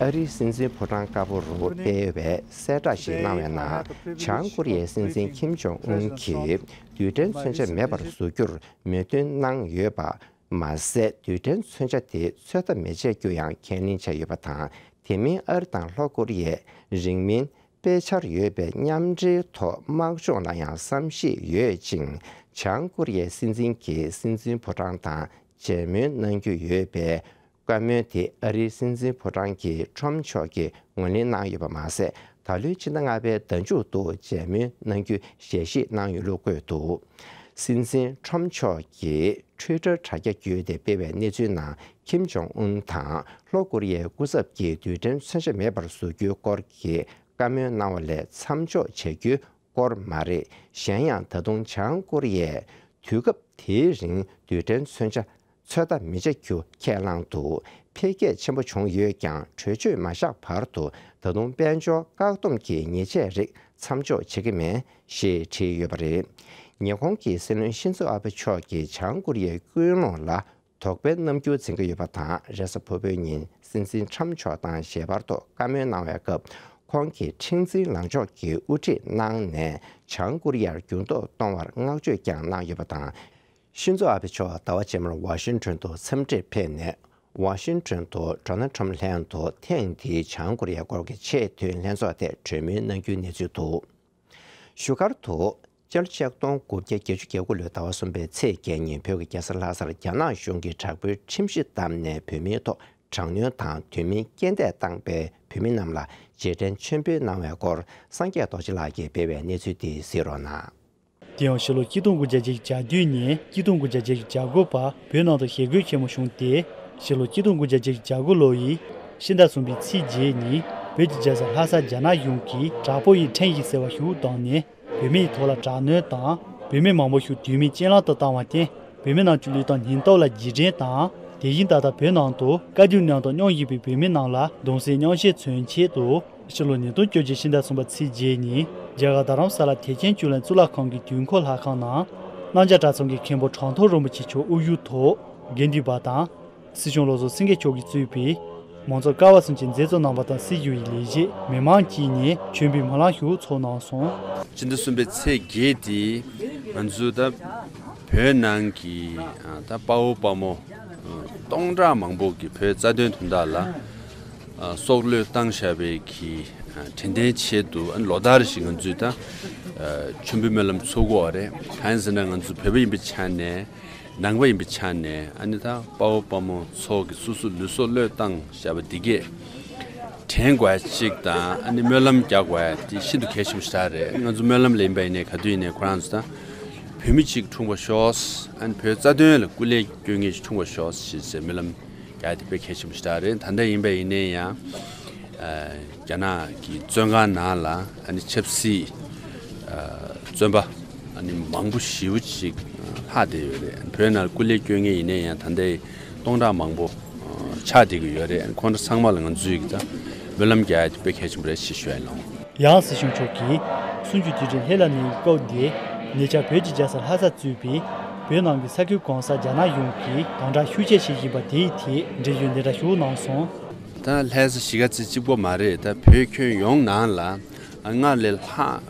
ཨ་རིའི་སྲིད་འཛིན་ཕོ་བྲང་དཀར་པོ་རུ་སྤེལ་བའི་གསལ་བསྒྲགས་ཤིག་གནང་བའི་ནང་། བྱང་ཀོ་རི་ཡའི་སྲིད་འཛིན་ཁིམ་ཇོང་ཨུན་གྱིས་རྡུལ་ཕྲན་མཚོན་ཆ་མེད་པར་བཟོ་རྒྱུར་མོས་མཐུན་གནང་ཡོད་པ་མ་ཟད། རྡུལ་ཕྲན་མཚོན་ཆ་དེ་ཚོད་ལྟ་མི་བྱེད་རྒྱུ་ཡང་ཁས་ལེན་བྱས་ཡོད་པ་དང་། དེ་མིན་ཨ་རི་དང་ལྷོ་ཀོ་རི་ཡས་རིང་མིན་སྤེལ་འཆར་ཡོད་པའི་མཉམ་འབྲེལ་ཐོག་དམག་སྦྱོང་ལ་ཡང་བསམ་གཞིག་ཡོད་ཅིང་། བྱང་ཀོ་རི་ཡའི་སྲིད་འཛིན་གྱིས་སྲིད་འཛིན་ཕོ་བྲང་དང་མཇལ་མོལ་གནང་རྒྱུ་ཡོད་པའི་བཀའ་མོལ་དེ་ཨ་རིའི་སྲིད་འཛིན་ཕོ་བྲང་གི་ཁྲོམ་ཕྱོགས་ཀྱིས་ངོས་ལེན་གནང་ཡོད་པ་མ་ཟད། ད་ལོའི་ཕྱི་ཟླ་ལྔ་པའི་ཟླ་མཇུག་ཏུ་མཇལ་མོལ་གནང་རྒྱུའི་ཞལ་བཞེས་གནང་ཡོད་ལུགས་བཀོད་འདུག། སྲིད་འཛིན་ཁྲོམ་ཕྱོགས་ཀྱིས་ཊུའི་ཊར་དྲ་རྒྱ་བརྒྱུད་དེ་སྤེལ་བའི་གནས་ཚུལ་ནང་། ཁིམ་ཇོང་ཨུན་དང་ལྷོ་ཀོ་རི་ཡའི་སྐུ་ཚབ་ཀྱིས་རྡུལ་ཕྲན་མཚོན་ཆ་མེད་པར་བཟོ་རྒྱུའི་སྐོར་གྱི་བཀའ་མོལ་གནང་བ་ལས་མཚམས་འཇོག་བྱ་རྒྱུའི་སྐོར་མ་རེད། གཞན་ཡང་ད་དུང་བྱང་ཀོ་རི་ཡས་དུས་སྐབས་དེའི་རིང་རྡུལ་ཕྲན་མཚོན་ཆ་ཚོད་ལྟ་མི་བྱ་རྒྱུ་ཁས་བླངས་འདུག། འཕེལ་རྒྱས་ཆེན་པོ་བྱུང་ཡོད་ཀྱང་། གྲོས་ཆོད་མ་བཞག་བར་དུ་ད་དུང་དཔལ་འབྱོར་བཀག་སྡོམ་གྱི་ཉེས་ཆད་རིགས་མཚམས་འཇོག་བྱེད་ཀྱི་མེད་ཞེས་བྲིས་ཡོད་པ་རེད། ཉེ་འཁོར་གྱི་སྲིད་བློན་ཤིན་ཛོ་ཨ་བྷེ་མཆོག་གིས་བྱང་ཀོ་རི་ཡའི་ཀུན་སློང་ལ་དོགས་པའི་རྣམ་འགྱུར་འཛིན་གྱི་ཡོད་པ་དང་། རེས་གཟའ་ཕུར་བུའི་ཉིན་སྲིད་འཛིན་ཁྲམ་མཆོག་དང་ཞལ་པར་ཐོག་བཀའ་མོལ་གནང་བའི་སྐབས། ཁོང་གིས་ཁྲིམས་འཛིན་ལངས་ཕྱོགས་ཀྱི་དབུ་ཁྲིད་གནང་ནས། བྱང་ཀོ་རི་ཡར་འགྱུར་ལྡོག་གཏོང་བར་བསྔགས་བརྗོད་ཀྱང་གནང་ཡོད་པ་དང་། ཤིན་ཛོ་ཨ་བྷེ་མཆོག་ཟླ་བ་རྗེས་མར་ཝ་ཤིང་ཊོན་དུ་འཚམས་འདྲིར་ཕེབས་ནས། ཝ་ཤིང་ཊོན་དུ་ཌོ་ནལ་ཊམ་ལྷན་དུ་ཐེངས་འདིའི་བྱང་ཀོ་རི་ཡའི་སྐོར་གྱི་ཆེས་མཐོའི་ལྷན་ཚོགས་ཐད་གྲོས་མོལ་གནང་རྒྱུའི་གནས་ཚུལ་འདུག། བཞུགས་སྒར་དུ་སྤྱི་ལོ་ཆིག་སྟོང་དགུ་བརྒྱ་བརྒྱད་ཅུ་གྱ་དགུ་ལོའི་ཟླ་བ་གསུམ་པའི་ཚེས་བརྒྱད་ཉིན་བོད་ཀྱི་རྒྱལ་ས་ལྷ་སར་རྒྱ་ནག་གཞུང་གིས་དྲག་པོའི་ཁྲིམས་གཞི་བསྡམས་ནས་བོད་མིའི་ཐོག་དྲག་གནོན་དང་དོན་མིན་རྐྱེན་འདས་བཏང་པའི་བོད་མི་རྣམས་ལ་རྗེས་དྲན་མཆོད་འབུལ་གནང་བའི་སྐོར་སངས་རྒྱས་རྡོ་རྗེ་ལགས་ཀྱིས་སྤེལ་བའི་གནས་ཚུལ་དེ་གཟིགས་རོགས་གནང་། དེ་ཡང་ཕྱི་ལོ་ཆིག་སྟོང་དགུ་བརྒྱ་བརྒྱད་ཅུ་གྱ་བདུན་ནས་ཆིག་སྟོང་དགུ་བརྒྱ་བརྒྱད་ཅུ་གྱ་དགུ་བར་བོད་ནང་དུ་ཞི་རྒོལ་ཆེན་མོ་བྱུང་སྟེ། ཕྱི་ལོ་ཆིག་སྟོང་དགུ་བརྒྱ་བརྒྱད་ཅུ་གྱ་དགུ་ལོ་ཡི་ཕྱི་ཟླ་གསུམ་པའི་ཚེས་བརྒྱད་ཉིན་བོད་ཀྱི་རྒྱལ་ས་ལྷ་ས་རྒྱ་ནག་གཞུང་གིས་དྲག་པོ་ཡི་ཁྲིམས་ཞིག་ཟེར་བ་ཞིག་བཏང་ནས། བོད་མིའི་ཐོག་ལ་དྲག་གནོན་དང་། བོད་མི་མང་པོ་ཞིག་དུས་མིན་རྐྱེན་ལམ་དུ་བཏང་བར་བརྟེན། བོད་མི་རྣམས་ཀྱི་ལུས་དང་སྙིང་སྟོབས་ལ་རྗེས་དྲན་དང་། དེ་བཞིན་ད་ལྟ་བོད་ནང་དུ་བཀའ་བརྒྱུད་ནང་དུ་སྙུང་བཞིན་པའི་བོད་མི་རྣམས་ལ་གདུང་སེམས་མཉམ་སྐྱེད་མཚོན་ཆེད་དུ། ཕྱི་ལོ་ཉིས་སྟོང་བཅོ་བརྒྱད་ཕྱི་ཟླ་གསུམ་པ་ཚེས་བརྒྱད་ཉིན་རྒྱ་གར་རྡ་རམ་ས་ལ་ཐེག་ཆེན་བཅུ་གླིང་གཙུག་ལག་ཁང་གི་དུས་འཁོར་ལྷ་ཁང་ནང་། གནམ་བྱཱར་གྲྭ་ཚང་གི་མཁན་པོ་གྲངས་ཐོ་རིན་པོ་ཆེ་མཆོག་དབུ་བཞུགས་ཐོག་དགེ་འདུན་པ་དང་། སྲིད་སྐྱོང་བློ་བཟང་སེང་གེ་མཆོག་གིས་གཙོས་པའི་མང་ཚོགས་ཀ་བ་གསུམ་གྱིས་མཛད་གཙོ་རྣམ་པ་དང་སྲིད་ཞུ་ཡི་ལས་བྱེད་མི་མང་བཅས་ནས་མཆོད་འབུལ་སྨོན་ལམ་ཞུ་ཚོགས་གནང་སོང་། སྤྱི་ཟླ་གསུམ་པའི་ཚེས་བརྒྱད་དེ་ང་ཚོའི་ད་བོད་ནང་གི་ད་དཔའ་བོ་དཔའ་མོ་སྟོང་ཕྲག་མང་པོ་གིས་བོད་རྩ་དོན་དོན་དག་ལ་སྲོག་བློས་བཏང་བཞག་པའི་གི་དྲན་རྟེན་ཆེད་དུ་ལོ་ལྟར་བཞིན་ང་ཚོས་ད་མཆོད་འབུལ་སྨོན་ལམ་ཚོགས་ཀྱི་ཡོད་རེད། གང་ཡིན་ཟེར་ན་ང་ཚོ་བོད་པ་ཡིན་པའི་ཆ་ནས། ནང་པ་ཡིན་པའི་ཆ་ནས་ཨ་ནི་ད་དཔའ་བོ་དཔའ་མོ་ཚོ་གི་སོ་སོ་ལུས་སྲོག་བློས་བཏང་བཞག་པ་འདི་གས་དྲན་དགོས་ཡ་གཅིག་དང་ཨ་ནི་སྨོན་ལམ་རྒྱག་དགོས་ཡ་དེ་ཤིན་ཏུ་གལ་ཆེན་པོ་ཞིག་རེད། ང་ཚོ་སྨོན་ལམ་ལ་ཡིན་པ་ཡིན་ནའི་ག་དུས་ཡིན་ནའི་ཁོ་རང་ཚོ་ད་བོད་མི་གཅིག་འཁྲུངས་པར་ཤོག་ཨ་ནི་བོད་རྩ་དོན་ལ་སྐུ་ལས་སྐྱོན་མཁན་ཞིག་འཁྲུངས་པར་ཤོག་ཞེས་ཟེར་སྨོན་ལམ་རྒྱག་ཡ་དེ་དཔེ་གལ་ཆེན་པོ་ཞིག་རེད། ད་ལྟ་ཡིན་པ་ཡིན་ནའི་ཡང་། རྒྱ་ནག་གི་བཙོན་ཁང་ནང་ལ་ཨ་ནི་ཆབ་སྲིད་བཙོན་པ་ཨ་ནི་མང་པོ་ཞེ་པོ་ཅིག་ལྷག་བསྡད་ཡོད་རེད། བོད་ནང་སྐུ་ལས་སྐྱོན་མཁན་ཡིན་ནའི་ཡང་ད་ལྟའི་སྟོང་ཕྲག་མང་པོ་ཆགས་བསྡད་ཀྱི་ཡོད་རེད། ཁོང་ཚོ་ཚང་མ་ལ་ང་ཚོས་ཀྱི་ད་སྨོན་ལམ་རྒྱག་ཡ་དེ་དཔེ་གལ་ཆེན་པོ་རེད་ཅེས་ཞུ་ཡ་ཡིན། ཡང་སྲིད་སྐྱོང་མཆོག་གིས་གསུམ་བཅུའི་དུས་དྲན་ལྷ་ལ་གནས་ཡུལ་སྐབས་འདིར་ཉེ་ཆར་བོད་ཀྱི་རྒྱལ་ས་ལྷ་སར་གཙོས་པའི་བོད་ནང་གི་ས་ཁུལ་གང་སར་རྒྱ་ནག་གཞུང་གིས་དམ་དྲག་ཤུགས་ཆེ་བྱེད་བཞིན་པ་དེའི་ཐད་འགྲེལ་བརྗོད་འདི་འདྲ་ཞུ་གནང་སོང་། ད་ལྷ་ས་གཞིས་ཀ་རྩེ་གཅིག་པོ་མ་རེད། ད་བོད་ཁྱོན་ཡོངས་ནང་ལ་སྔར་ལས་ལྷག་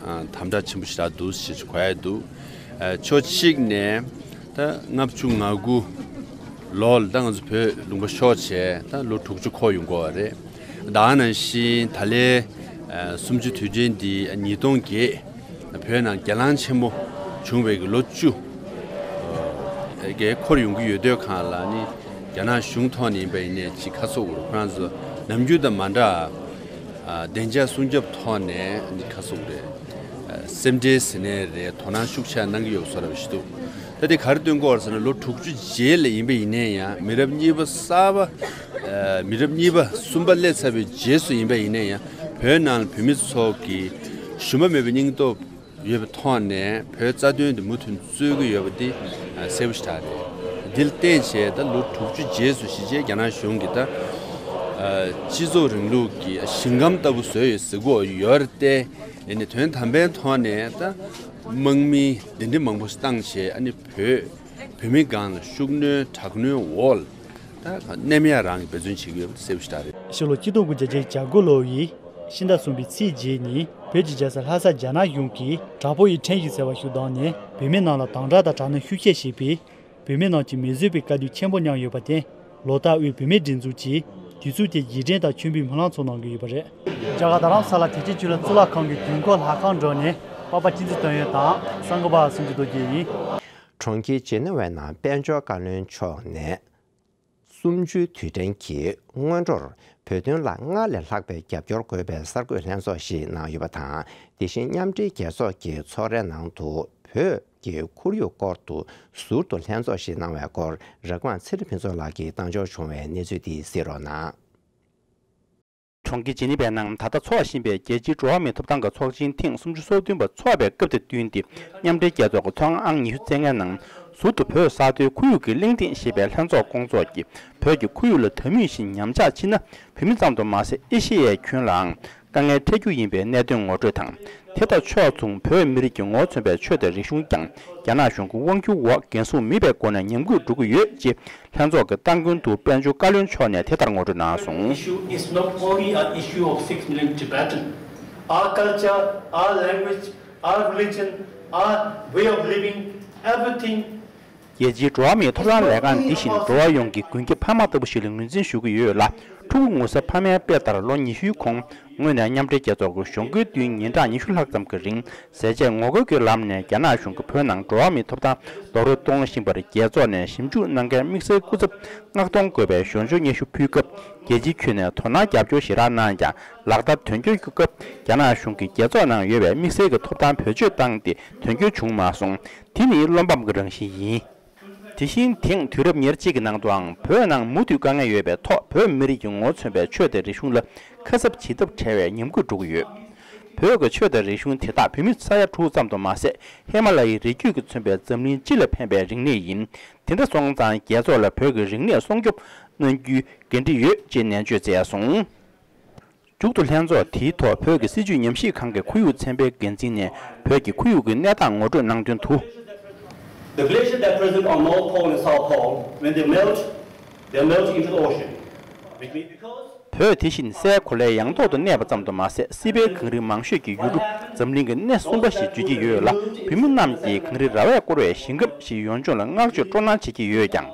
དམ་དྲག་ཆེན་པོ་ཞིག་རག་འདུག་ཞེས་གོ་ཡ་འདུག་ཕྱོགས་གཅིག་ནས་ད་ལྔ་བཅུ་ང་དགུ་ལོ་ལ་ད་ང་ཚོ་བོད་ལུང་པ་ཤོར་བྱས་ད་ལོ་དྲུག་ཅུ་འཁོར་ཡོང་གི་ཡོད་རེད། ད་ག་ནང་བཞིན་ད་ལོའི་གསུམ་བཅུ་དུས་དྲན་འདི་ཉིས་སྟོང་བརྒྱད། བོད་ནང་སྒེར་ལངས་ཆེན་པོ་བྱུང་བའི་གི་ལོ་བཅུ་གི་འཁོར་ཡོང་གི་ཡོད་དུས་སྒང་ལ་ནི་རྒྱ་ནག་གཞུང་ཐོག་ནས་ཡིན་པ་ཡིན་ནའི་ཅིག་ཁ་སོག་ཁོ་རང་ཚོ་ནམ་རྒྱུན་དང་མ་འདྲ་བདེ་འཇགས་སྲུང་སྐྱོབ་ཐོག་ནས་ནི་ཁ་སོག་རེད། སེམས་ཁྲལ་ཟེར་ནའི་རེད། དོ་སྣང་ཤུགས་ཆེ་གནང་གི་ཡོད་བཟོ་འདྲ་ཞིག་འདུག་ད་དེ་ག་རེ་སྟོན་གྱི་ཡོད་ཟེར་ན་ལོ་དྲུག་ཅུ་རྗེས་ལ་ཡིན་པ་ཡིན་ནའི་ཡང་མི་རབས་གཉིས་པ་གསར་པ། མི་རབས་གཉིས་པ་གསུམ་པ་སླེབས་ཚར་བའི་རྗེས་སུ་ཡིན་པ་ཡིན་ན་ཡང་བོད་ནང་ལ་བོད་མི་ཚོ་གི་ཞུམ་པ་མེད་པའི་སྙིང་སྟོབས་ཡོད་པའི་ཐོག་ནས་བོད་རྩ་དོན་དེ་མུ་མཐུད་རྩོད་ཀྱི་ཡོད་པ་འདི་གསལ་པོ་ཞིག་རེད། འདི་ལ་བརྟེན་བྱས་ད་ལོ་དྲུག་ཅུ་རྗེས་སུ་གཞིས་བྱེས་རྒྱ་ནག་གཞུང་གིས་ད་སྤྱི་ཚོགས་རིང་ལུགས་ཀྱི་ཞིང་ཁམས་ལྟ་བུ་བཟོས་ཡོད་ཟེར་གྱི་ཡོད་རེད་དེ། ཡིན་ནའི་དོན་དམ་པའི་ཐོག་ནས་ད་དམག་མི་གདན་འདྲེན་མང་པོ་བཏང་བྱས་ཨ་ནི་བོད་བོད་མི་སྒང་ལ་ཤུགས་སྣོན་དྲག་གནོན་འོག་ལ། ད་གནས་མེད་རང་གི་འབད་བརྩོན་བྱེད་ཀྱི་ཡོད་པ་གསལ་པོ་ཞིག་རེད། ཕྱི་ལོ་ཆིག་སྟོང་དགུ་བརྒྱ་བརྒྱད་ཅུ་གྱ་དགུ་ལོ་ཡི་ཕྱི་ཟླ་གསུམ་པའི་ཚེས་བརྒྱད་ཉིན་བོད་ཀྱི་རྒྱལ་ས་ལྷ་སར་རྒྱ་ནག་གཞུང་གིས་དྲག་པོ་ཡི་ཁྲིམས་ཀྱི་ཟེར་བ་ཞིག་བཏང་ནས་བོད་མི་རྣམས་ལ་དམ་དྲག་དང་དྲག་གནོན་ཤུགས་ཆེ་བྱས་པས་བོད་མི་རྣམས་ཀྱིས་མི་བཟོད་པའི་དཀའ་སྡུག་ཆེན་པོ་མྱངས་ཡོད་པར་བརྟེན་ལོ་ལྟར་དབུས་བོད་མིའི་སྒྲིག་འཛུགས་ཀྱིས་དུས་ཚོད་དེར་རྗེས་དྲན་དང་མཆོད་འབུལ་སྨོན་ལམ་ཚོགས་གནང་གི་ཡོད་པ་རེད། རྒྱ་གར་རྡ་རམ་ས་ལ་བདེ་ཆེན་ཆོས་གླིང་གཙུག་ལག་ཁང་གི་དུས་འཁོར་ལྷ་ཁང་འགྲོ་ནས་པ་པ་ཅིན་ཙི་དོན་ཡོད་དང་སངས་རྒྱས་པ་སུམ་ཅུ་རྡོ་རྗེ་ཡིན། གྲོང་ཁྱེར་ཇི་ནི་ཝའི་ནང་དཔལ་འབྱོར་བཀའ་བློན་མཆོག་ནས་གསུམ་བཅུའི་དུས་དྲན་གྱི་སྔོན་འགྲོར་བོད་དོན་ལ་སྔར་ལས་ལྷག་པའི་རྒྱབ་སྐྱོར་དགོས་པའི་གསར་འགོད་ལྷན་ཚོགས་ཤིག་གནང་ཡོད་པ་དང་། དེ་བཞིན་མཉམ་འབྲེལ་རྒྱལ་ཚོགས་ཀྱི་ཚོགས་རའི་ནང་དུ་བོད་ཀྱི་ཁོར་ཡུག་སྐོར་དུ་ཟུར་དུ་ལྷན་ཚོགས་ཤིག་གནང་བའི་སྐོར་རེ་ཀོན་ཚེ་རིང་ཕུན་ཚོགས་ལགས་ཀྱིས་བཏང་འབྱོར་བྱུང་བའི་གནས་ཚུལ་འདི་གཟིགས་རོགས་གནང་། གྲོང་ཁྱེར་ཇི་ནི་ཝའི་ནང་ད་ལྟ་འཚོགས་བཞིན་པའི་རྒྱལ་སྤྱིའི་འགྲོ་བ་མིའི་ཐོབ་ཐང་གི་ཚོགས་ཆེན་ཐེངས་སུམ་ཅུ་སོ་བདུན་པ་འཚོགས་པའི་སྐབས་དེ་བསྟུན་ཏེ་མཉམ་འབྲེལ་རྒྱལ་ཚོགས་ཀྱི་ཚོགས་ཁང་ཨང་ཉི་ཤུ་རྩ་ལྔའི་ནང་ཟུར་དུ་བོད་ས་མཐོའི་ཁོར་ཡུག་གི་གླེང་སྟེགས་ཞེས་པའི་ལྷན་ཚོགས་སྐོང་ཚོགས་ཀྱིས་བོད་ཀྱི་ཁོར་ཡུག་ལ་ད་མུས་བཞིན་ཉམས་ཆག་ཕྱིན་ན་བོད་མི་ཙམ་དུ་མ་ཟད་ཨེ་ཤེ་ཡའི་ཁྱོན་ལའང་དཀའ་ངལ་འཕྲད་རྒྱུ་ཡིན་པའི་གནད་དོན་ངོ་སྤྲོད་དང་། དེ་དང་ཕྱོགས་མཚུངས་བོད་མི་རིགས་ཀྱི་ངོ་བོ་མཚོན་པའི་ཆོས་དང་རིག་གཞུང་ཀྱང་རྒྱ་ནག་གཞུང་གི་དབང་སྒྱུར་འོག་འགན་སྲུང་མེད་པའི་སྒོ་ནས་ཉམས་རྒུད་འགྲོ་གི་ཡོད་ཅེས་ལྷན་ཚོགས་ཀྱི་སྟ་གོན་དུ་དཔལ་འབྱོར་བཀའ་བློན་མཆོག་ནས་དེ་ལྟར་ངོ་སྤྲོད་གནང་སོང་། Issue is not only an issue of six million Tibetans. Our culture, our language, our religion, our way of living, everything རྒྱལ་སྤྱིའི་འགྲོ་བ་མིའི་ཐོབ་ཐང་ལས་ཁང་འདི་བཞིན་འགྲོ་བ་ཡོངས་ཀྱི་མགོན་སྐྱབས་ཕ་མ་ལྟ་བུ་ཞིག་ལ་ངོས་འཛིན་ཞུ་གི་ཡོད་ལ། ཕྲུ་གུ་ངོ་ཚ་ཕ་མའི་དཔེ་ལྟར་ལོ་ཉི་ཤུའི་གོང་སྔོན་ནས་མཉམ་འབྲེལ་རྒྱལ་ཚོགས་ཀྱི་གཞུང་སྒོའི་མདུན་ཉིན་གྲངས་ཉི་ཤུ་ལྷག་ཙམ་གྱི་རིང་ཟས་བཅད་ངོ་རྒོལ་གྱི་ལམ་ནས་རྒྱ་ནག་གཞུང་གིས་བོད་ནང་འགྲོ་བ་མིའི་ཐོབ་ཐང་རྡོག་རོལ་གཏོང་བཞིན་པར་རྒྱལ་ཚོགས་ནས་ཞིབ་འཇུག་གནང་མཁན་དམིགས་བསལ་སྐུ་ཚབ་མངགས་གཏོང་དགོས་པའི་ཞབས་ཞུ་སྙན་ཞུ་ཕུལ་སྐབས་རྒྱལ་སྤྱིའི་ཁྱོན་ནས་དོ་སྣང་རྒྱབ་སྐྱོར་ཞེ་དྲག་གནང་ཀྱང་ལག་བསྟར་དོན་འཁྱོལ་གྱི་སྐབས་རྒྱ་ནག་གཞུང་གིས་རྒྱལ་ཚོགས་ནང་ཡོད་པའི་དམིགས་བསལ་གྱི་ཐོབ་ཐང་བེད་སྤྱོད་བཏང་སྟེ་དོན་འཁྱོལ་བྱུང་མ་སོང་། དེ་ནི་བློ་ཕམ་གྱི་རང་བཞིན་ཡིན། དེ་བཞིན་དེང་དུས་རབས་ཉེར་གཅིག་གི་ནང་དུའང་བོད་ནང་མུ་མཐུད་དཀའ་ངལ་ཡོད་པའི་ཐོག་བོད་མི་རིགས་ཀྱི་ངོ་བོ་མཚོན་པའི་ཆོས་དང་རིག་གཞུང་ལ་ཁ་གསབ་བྱེད་ཐབས་བྲལ་བའི་ཉམས་རྒུད་འགྲོ་གི་ཡོད། བོད་ཀྱི་ཆོས་དང་རིག་གཞུང་དེ་དག་བོད་མི་ས་ཡ་དྲུག་ཙམ་དུ་མ་ཟད་ཧི་མ་ལ་ཡའི་རི་རྒྱུད་ཀྱིས་མཚོན་པའི་འཛམ་གླིང་སྤྱི་ལ་ཕན་པའི་རིག་གནས་ཡིན། དེ་འདྲ་སོང་ཙང་རྒྱལ་ཚོགས་ལ་བོད་ཀྱི་རིག་གནས་སྲུང་སྐྱོབ་གནང་རྒྱུའི་འགན་འཁྲི་ཡོད་ཅེས་ནན་བརྗོད་མཛད་སོང་། མཇུག་ཏུ་ལྷན་ཚོགས་དེའི་ཐོག་བོད་ཀྱི་སྲིད་བྱུས་ཉམས་ཞིབ་ཁང་གི་ཁོར་ཡུག་ཚན་པའི་འགན་འཛིན་ནས་བོད་ཀྱི་ཁོར་ཡུག་གི་གནས་སྟངས་ངོ་སྤྲོད་གནང་དོན་དུ། The glaciers that present on North Pole and South Pole, when they melt, They're melting into the ocean. Which means because བོད་དེ་བཞིན་སའི་གོ་ལའི་ཡང་ཐོག་ཏུ་གནས་པ་ཙམ་དུ་མ་ཟད། སྲིད་པའི་གངས་རི་མང་ཤོས་ཀྱི་ཡུལ་གྲུ་འཛམ་གླིང་གི་སྣེ་གསུམ་པ་ཞེས་བརྗོད་ཀྱི་ཡོད་ལ། བོད་མི་རྣམས་ཀྱིས་གངས་རི་ར་བས་བསྐོར་བའི་ཞིང་ཁམས་ཞེས་ཡོངས་ལྗོངས་ལ་བསྔགས་བརྗོད་སྤྲོ་སྣང་བྱེད་ཀྱི་ཡོད་ཀྱང་།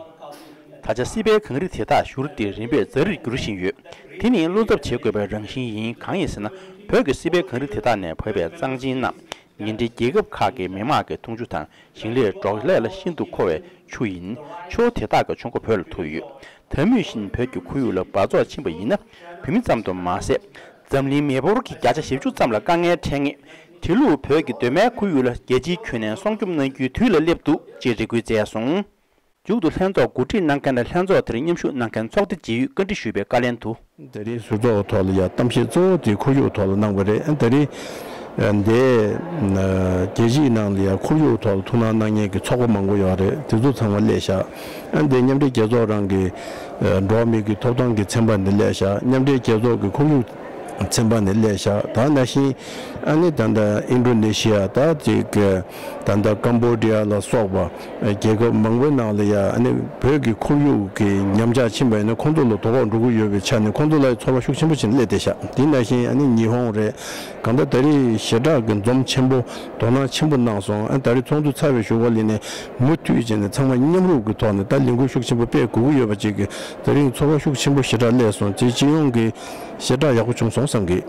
ད་ཆ་སྲིད་པའི་གངས་རི་དེ་དག་བཞུར་ཏེ་རིམ་པས་རྫ་རིར་འགྱུར་བཞིན་ཡོད། དེ་ནི་བློ་འཚབ་བྱེད་དགོས་པའི་རང་བཞིན་ཡིན། གང་ཡིན་ཟེར་ན། བོད་ཀྱི་སྲིད་པའི་གངས་རི་དེ་དག་ནས་བབས་པའི་གཙང་ཆེན་རྣམས། ཉེ་འབྲེལ་རྒྱལ་ཁབ་ཁག་གི་མི་དམངས་ཀྱི་འཐུང་ཆུ་དང་ཞིང་ལས་འབྲོག་ལས་ལ་ཤིན་ཏུ་མཁོ་བའི་ཆུ་ཡིན། ཆུ་བོ་དེ་དག་གི་ཆུ་མགོ་བོད་ལ་ཐུག་ཡོད། ད་མུས་བཞིན་བོད་ཀྱི་ཁོར་ཡུག་ལ་འབག་བཙོག་ཕྱིན་པ་ཡིན་ན། བོད་མི་ཙམ་དུ་མ་ཟད། འཛམ་གླིང་མི་འབོར་གྱི་བརྒྱ་ཆ་བཞི་བཅུ་ཙམ་ལ་དཀའ་ངལ་འཕྲད་ངེས། དེ་ལུགས་བོད་ཀྱི་གདོད་མའི་ཁོར་ཡུག་ལ་རྒྱལ་སྤྱིའི་ཁྱོན་ནས་སྲུང་སྐྱོབ་གནང་རྒྱུའི་དུས་ལ་སླེབས་འདུག་ཅེས་རེ་སྐུལ་མཛད་སོང་། མཇུག་ཏུ་ལྷན་ཚོགས་གོ་སྒྲིག་གནང་མཁན་དང་ལྷན་ཚོགས་དེར་མཉམ་ཞུགས་གནང་མཁན་ཚོགས་སྡེ་ཇི་ཡོད་བཀའ་འདྲི་ཞུས་པའི་བཀའ་ལན་དུ། དེ་རིང་ཟུར་ཚོགས་ཐོག་ལ་ཡ་གཏམ་བཤད་གཙོ་བོ་དེ་ཁོར་ཡུག་ཐོག་ལ་གནང་བ་རེད། དེ་རིང་འདི་རྒྱལ་སྤྱིའི་ནང་ལ་ཡ་ཁོར་ཡུག་ཐོག་ལ་ཐུགས་སྣང་གནང་མཁན་གྱི་ཚོགས་པ་མང་པོ་ཡོད་རེད། དེ་ཚོ་ཚང་མ་སླེབས་ཤག་འདི་མཉམ་འབྲེལ་རྒྱལ་ཚོགས་རང་གི་འགྲོ་བ་མིའི་གི་ཐོབ་ཐང་གི་ཚན་པ་ནས་སླེབས་ཤག་མཉམ་འབྲེལ་རྒྱལ་ཚོགས་ཀྱི་ཁོར་ཡུག་ཚན་པ་ནས་སླེབས་ཤག་ད་ནང་བཞིན་ཨ་ནི་ད་ལྟ་ཨིན་ཌོ་ནེ་ཤི་ཡ། ད་ཅིག་ད་ལྟ་ཀམ་བོ་ཌི་ཡ་ལ་སོགས་པ་རྒྱལ་ཁབ་མང་པོའི་ནང་ལ་ཡ་ཨ་ནི་བོད་ཀྱི་ཁོར་ཡུག་གི་ཉམས་ཆག་ཕྱིན་པ་ཡིན་ན་ཁོང་ཚོ་ལ་དོ་ཕོག་འགྲོ་གི་ཡོད་པའི་ཆ་ནས་ཁོང་ཚོ་ལ་ཚོར་བ་ཤུགས་ཆེན་པོ་ཞིག་སླེབས་བསྡད་ཤག་དེ་ནང་བཞིན་ཨ་ནི་ཉི་ཧོང་རེད། གང་ལྟར་ད་རེས་ཞེ་དྲག་གི་འཛོམས་ཆེན་པོ་དོ་སྣང་ཆེན་པོ་གནང་སོང་། ཨ་ད་རེས་ཚོགས་འདུ་ཚར་བའི་གཞུག་གུ་ལ་ནས་མུ་མཐུད་བྱས་ནས་ཚང་མ་མཉམ་རུབ་ཀྱི་ཐོག་ནས་ད་ལས་འགུལ་ཤུགས་ཆེན་པོ་སྤེལ་དགོས་ཀྱི་ཡོད་པ་ཅིག་གི་ད་རིང་ཚོར་བ་ཤུགས་ཆེན་པོ་ཞེ་དྲག་སླེབས་སོང་། དེ་སྤྱི་ཡོངས་ཀྱི་ཞེ་དྲག་ཡག་པོ་བྱུང་སོང་བསམ་གི།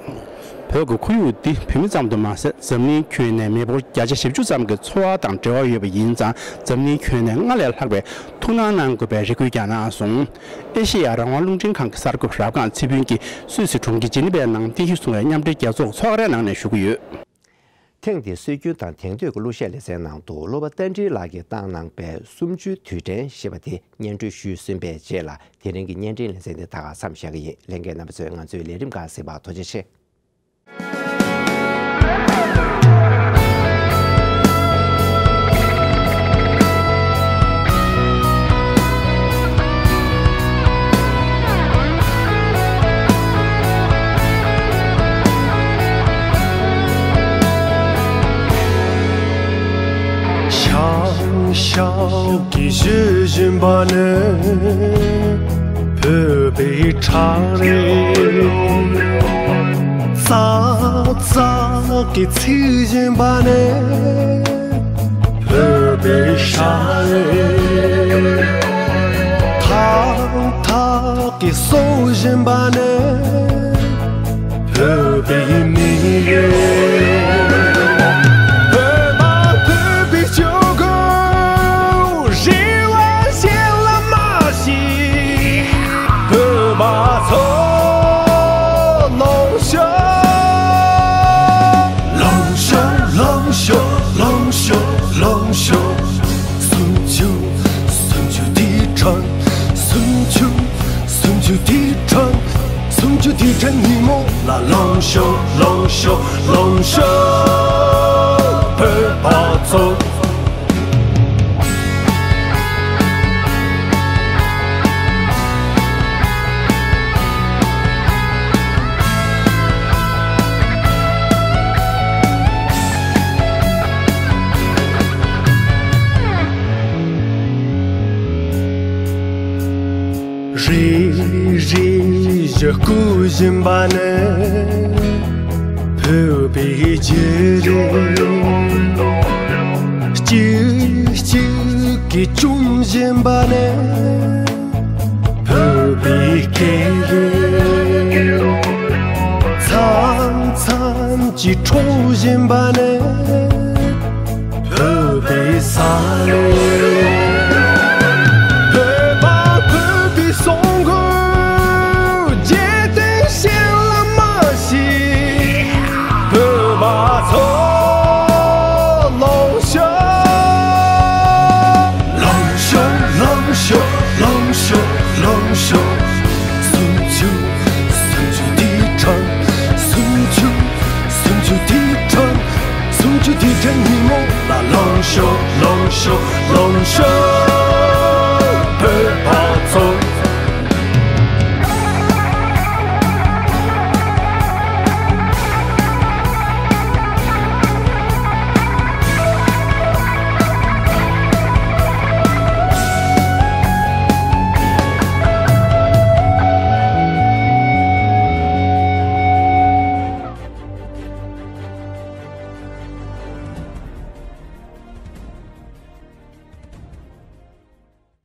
བོད་ཀྱི་ཁོར་ཡུག་འདི་བོད་མི་ཙམ་དུ་མ་ཟད། འཛམ་གླིང་ཁྱོན་ནས་མི་འབོར་བརྒྱ་ཆ་བཞི་བཅུ་ཙམ་གྱི་འཚོ་བ་དང་འབྲེལ་བ་ཡོད་པ་ཡིན་ཙང་། འཛམ་གླིང་ཁྱོན་ནས་སྔར་ལས་ལྷག་པའི་ཐུགས་སྣང་གནང་དགོས་པའི་རེ་སྐུལ་ཀྱང་གནང་སོང་། ཨེ་ཤེ་ཡ་རང་དབང་རླུང་འཕྲིན་ཁང་གི་གསར་འགོད་པ་རབ་སྒང་ཚེ་ཕུན་གྱིས་སུད་སི་གྲོང་ཁྱེར་ཇི་ནི་ཝའི་ནང་གཏིང་ཤུལ་སོང་བའི་མཉམ་འབྲེལ་རྒྱལ་ཚོགས་ཚོགས་རའི་ནང་ནས་ཞུ་གི་ཡོད། ཐེངས་འདིའི་སྲོལ་རྒྱུན་དང་དེང་དུས་ཀྱི་གླུ་གཞས་ལེ་ཚན་ནང་དུ་སློབ་པ་རྟ་མགྲིན་ལགས་ཀྱིས་བཏང་གནང་པའི་གསུམ་བཅུའི་དུས་དྲན་ཞེས་པ་དེ་སྙན་སྒྲོན་ཞུས་ཟིན་པའི་རྗེས་ལ། དེ་རིང་གི་བརྙན་འཕྲིན་ལེ་ཚན་འདི་ད་ག་མཚམས་བཞག་གི་ཡིན། ལྷན་རྒྱས་རྣམ་པ་ཚོས་ང་ཚོའི་ལས་རིམ་གང་གཟིགས་པར་ཐུགས་རྗེ་ཆེ། ཤང་ཤང་གི་ཞུ་བཞིན་པ་ནི། བོད་པའི་ཁྲག་རེད། ཙག་ཙག་གི་ཚིག་བཞིན་པ་ནི། བོད་པའི་ཤ་རེད། ཐག་ཐག་གི་སོ་བཞིན་པ་ནི། བོད་པའི་མི་རེད། བོད་པ་བོད་པའི་སྤྱོད་སྒོ་རེ་བ་གཞན་ལ་མ་ཞིག་བོད་པ་ཚོ་ལོངས་ཤོག་ལོངས་ཤོག་ལོངས་ཤོག་ལོངས་ཤོག་ལོངས་ཤོག་སུམ་ཅུ་སུམ་ཅུ་དུས་དྲན། སུམ་ཅུ་སུམ་ཅུ་དུས་དྲན། སུམ་ཅུ་དུས་དྲན་ཉིན་མོ་ལ་ལོངས་ཤོག་ལོངས་ཤོག་ལོངས་ཤོག་བོད་པ་ཚོ། རེ་རེ་བཞིན་སྐུ་བཞིན་པ་ནི། བོད་པའི་རྒྱུ་རེད། གཅིག་གཅིག་གིས་བཅོམ་བཞིན་པ་ནི། བོད་པའི་སྐད་རེད། མཚམས་མཚམས་ཀྱི་འཕྲོ་བཞིན་པ་ནི། བོད་པའི་ས་རེད། བོད་པ་བོད་པའི་སྲུང་སྐྱོབ་རྒྱལ་དོན་གཞན་ལ་མ་ཞིག་བོད་པ་ཚོ་ལོངས་ཤོག་ལོངས་ཤོག་ལོངས་ཤོག་ལོངས་ཤོག་ལོངས་ཤོག་སུམ་ཅུ་སུམ་ཅུ་དུས་དྲན། སུམ་ཅུ་སུམ་ཅུ་དུས་དྲན། སུམ་ཅུ་དུས་དྲན་ཉིན་མོ་ལ་ལོངས་ཤོག་ལོངས་ཤོག་ལོངས་ཤོག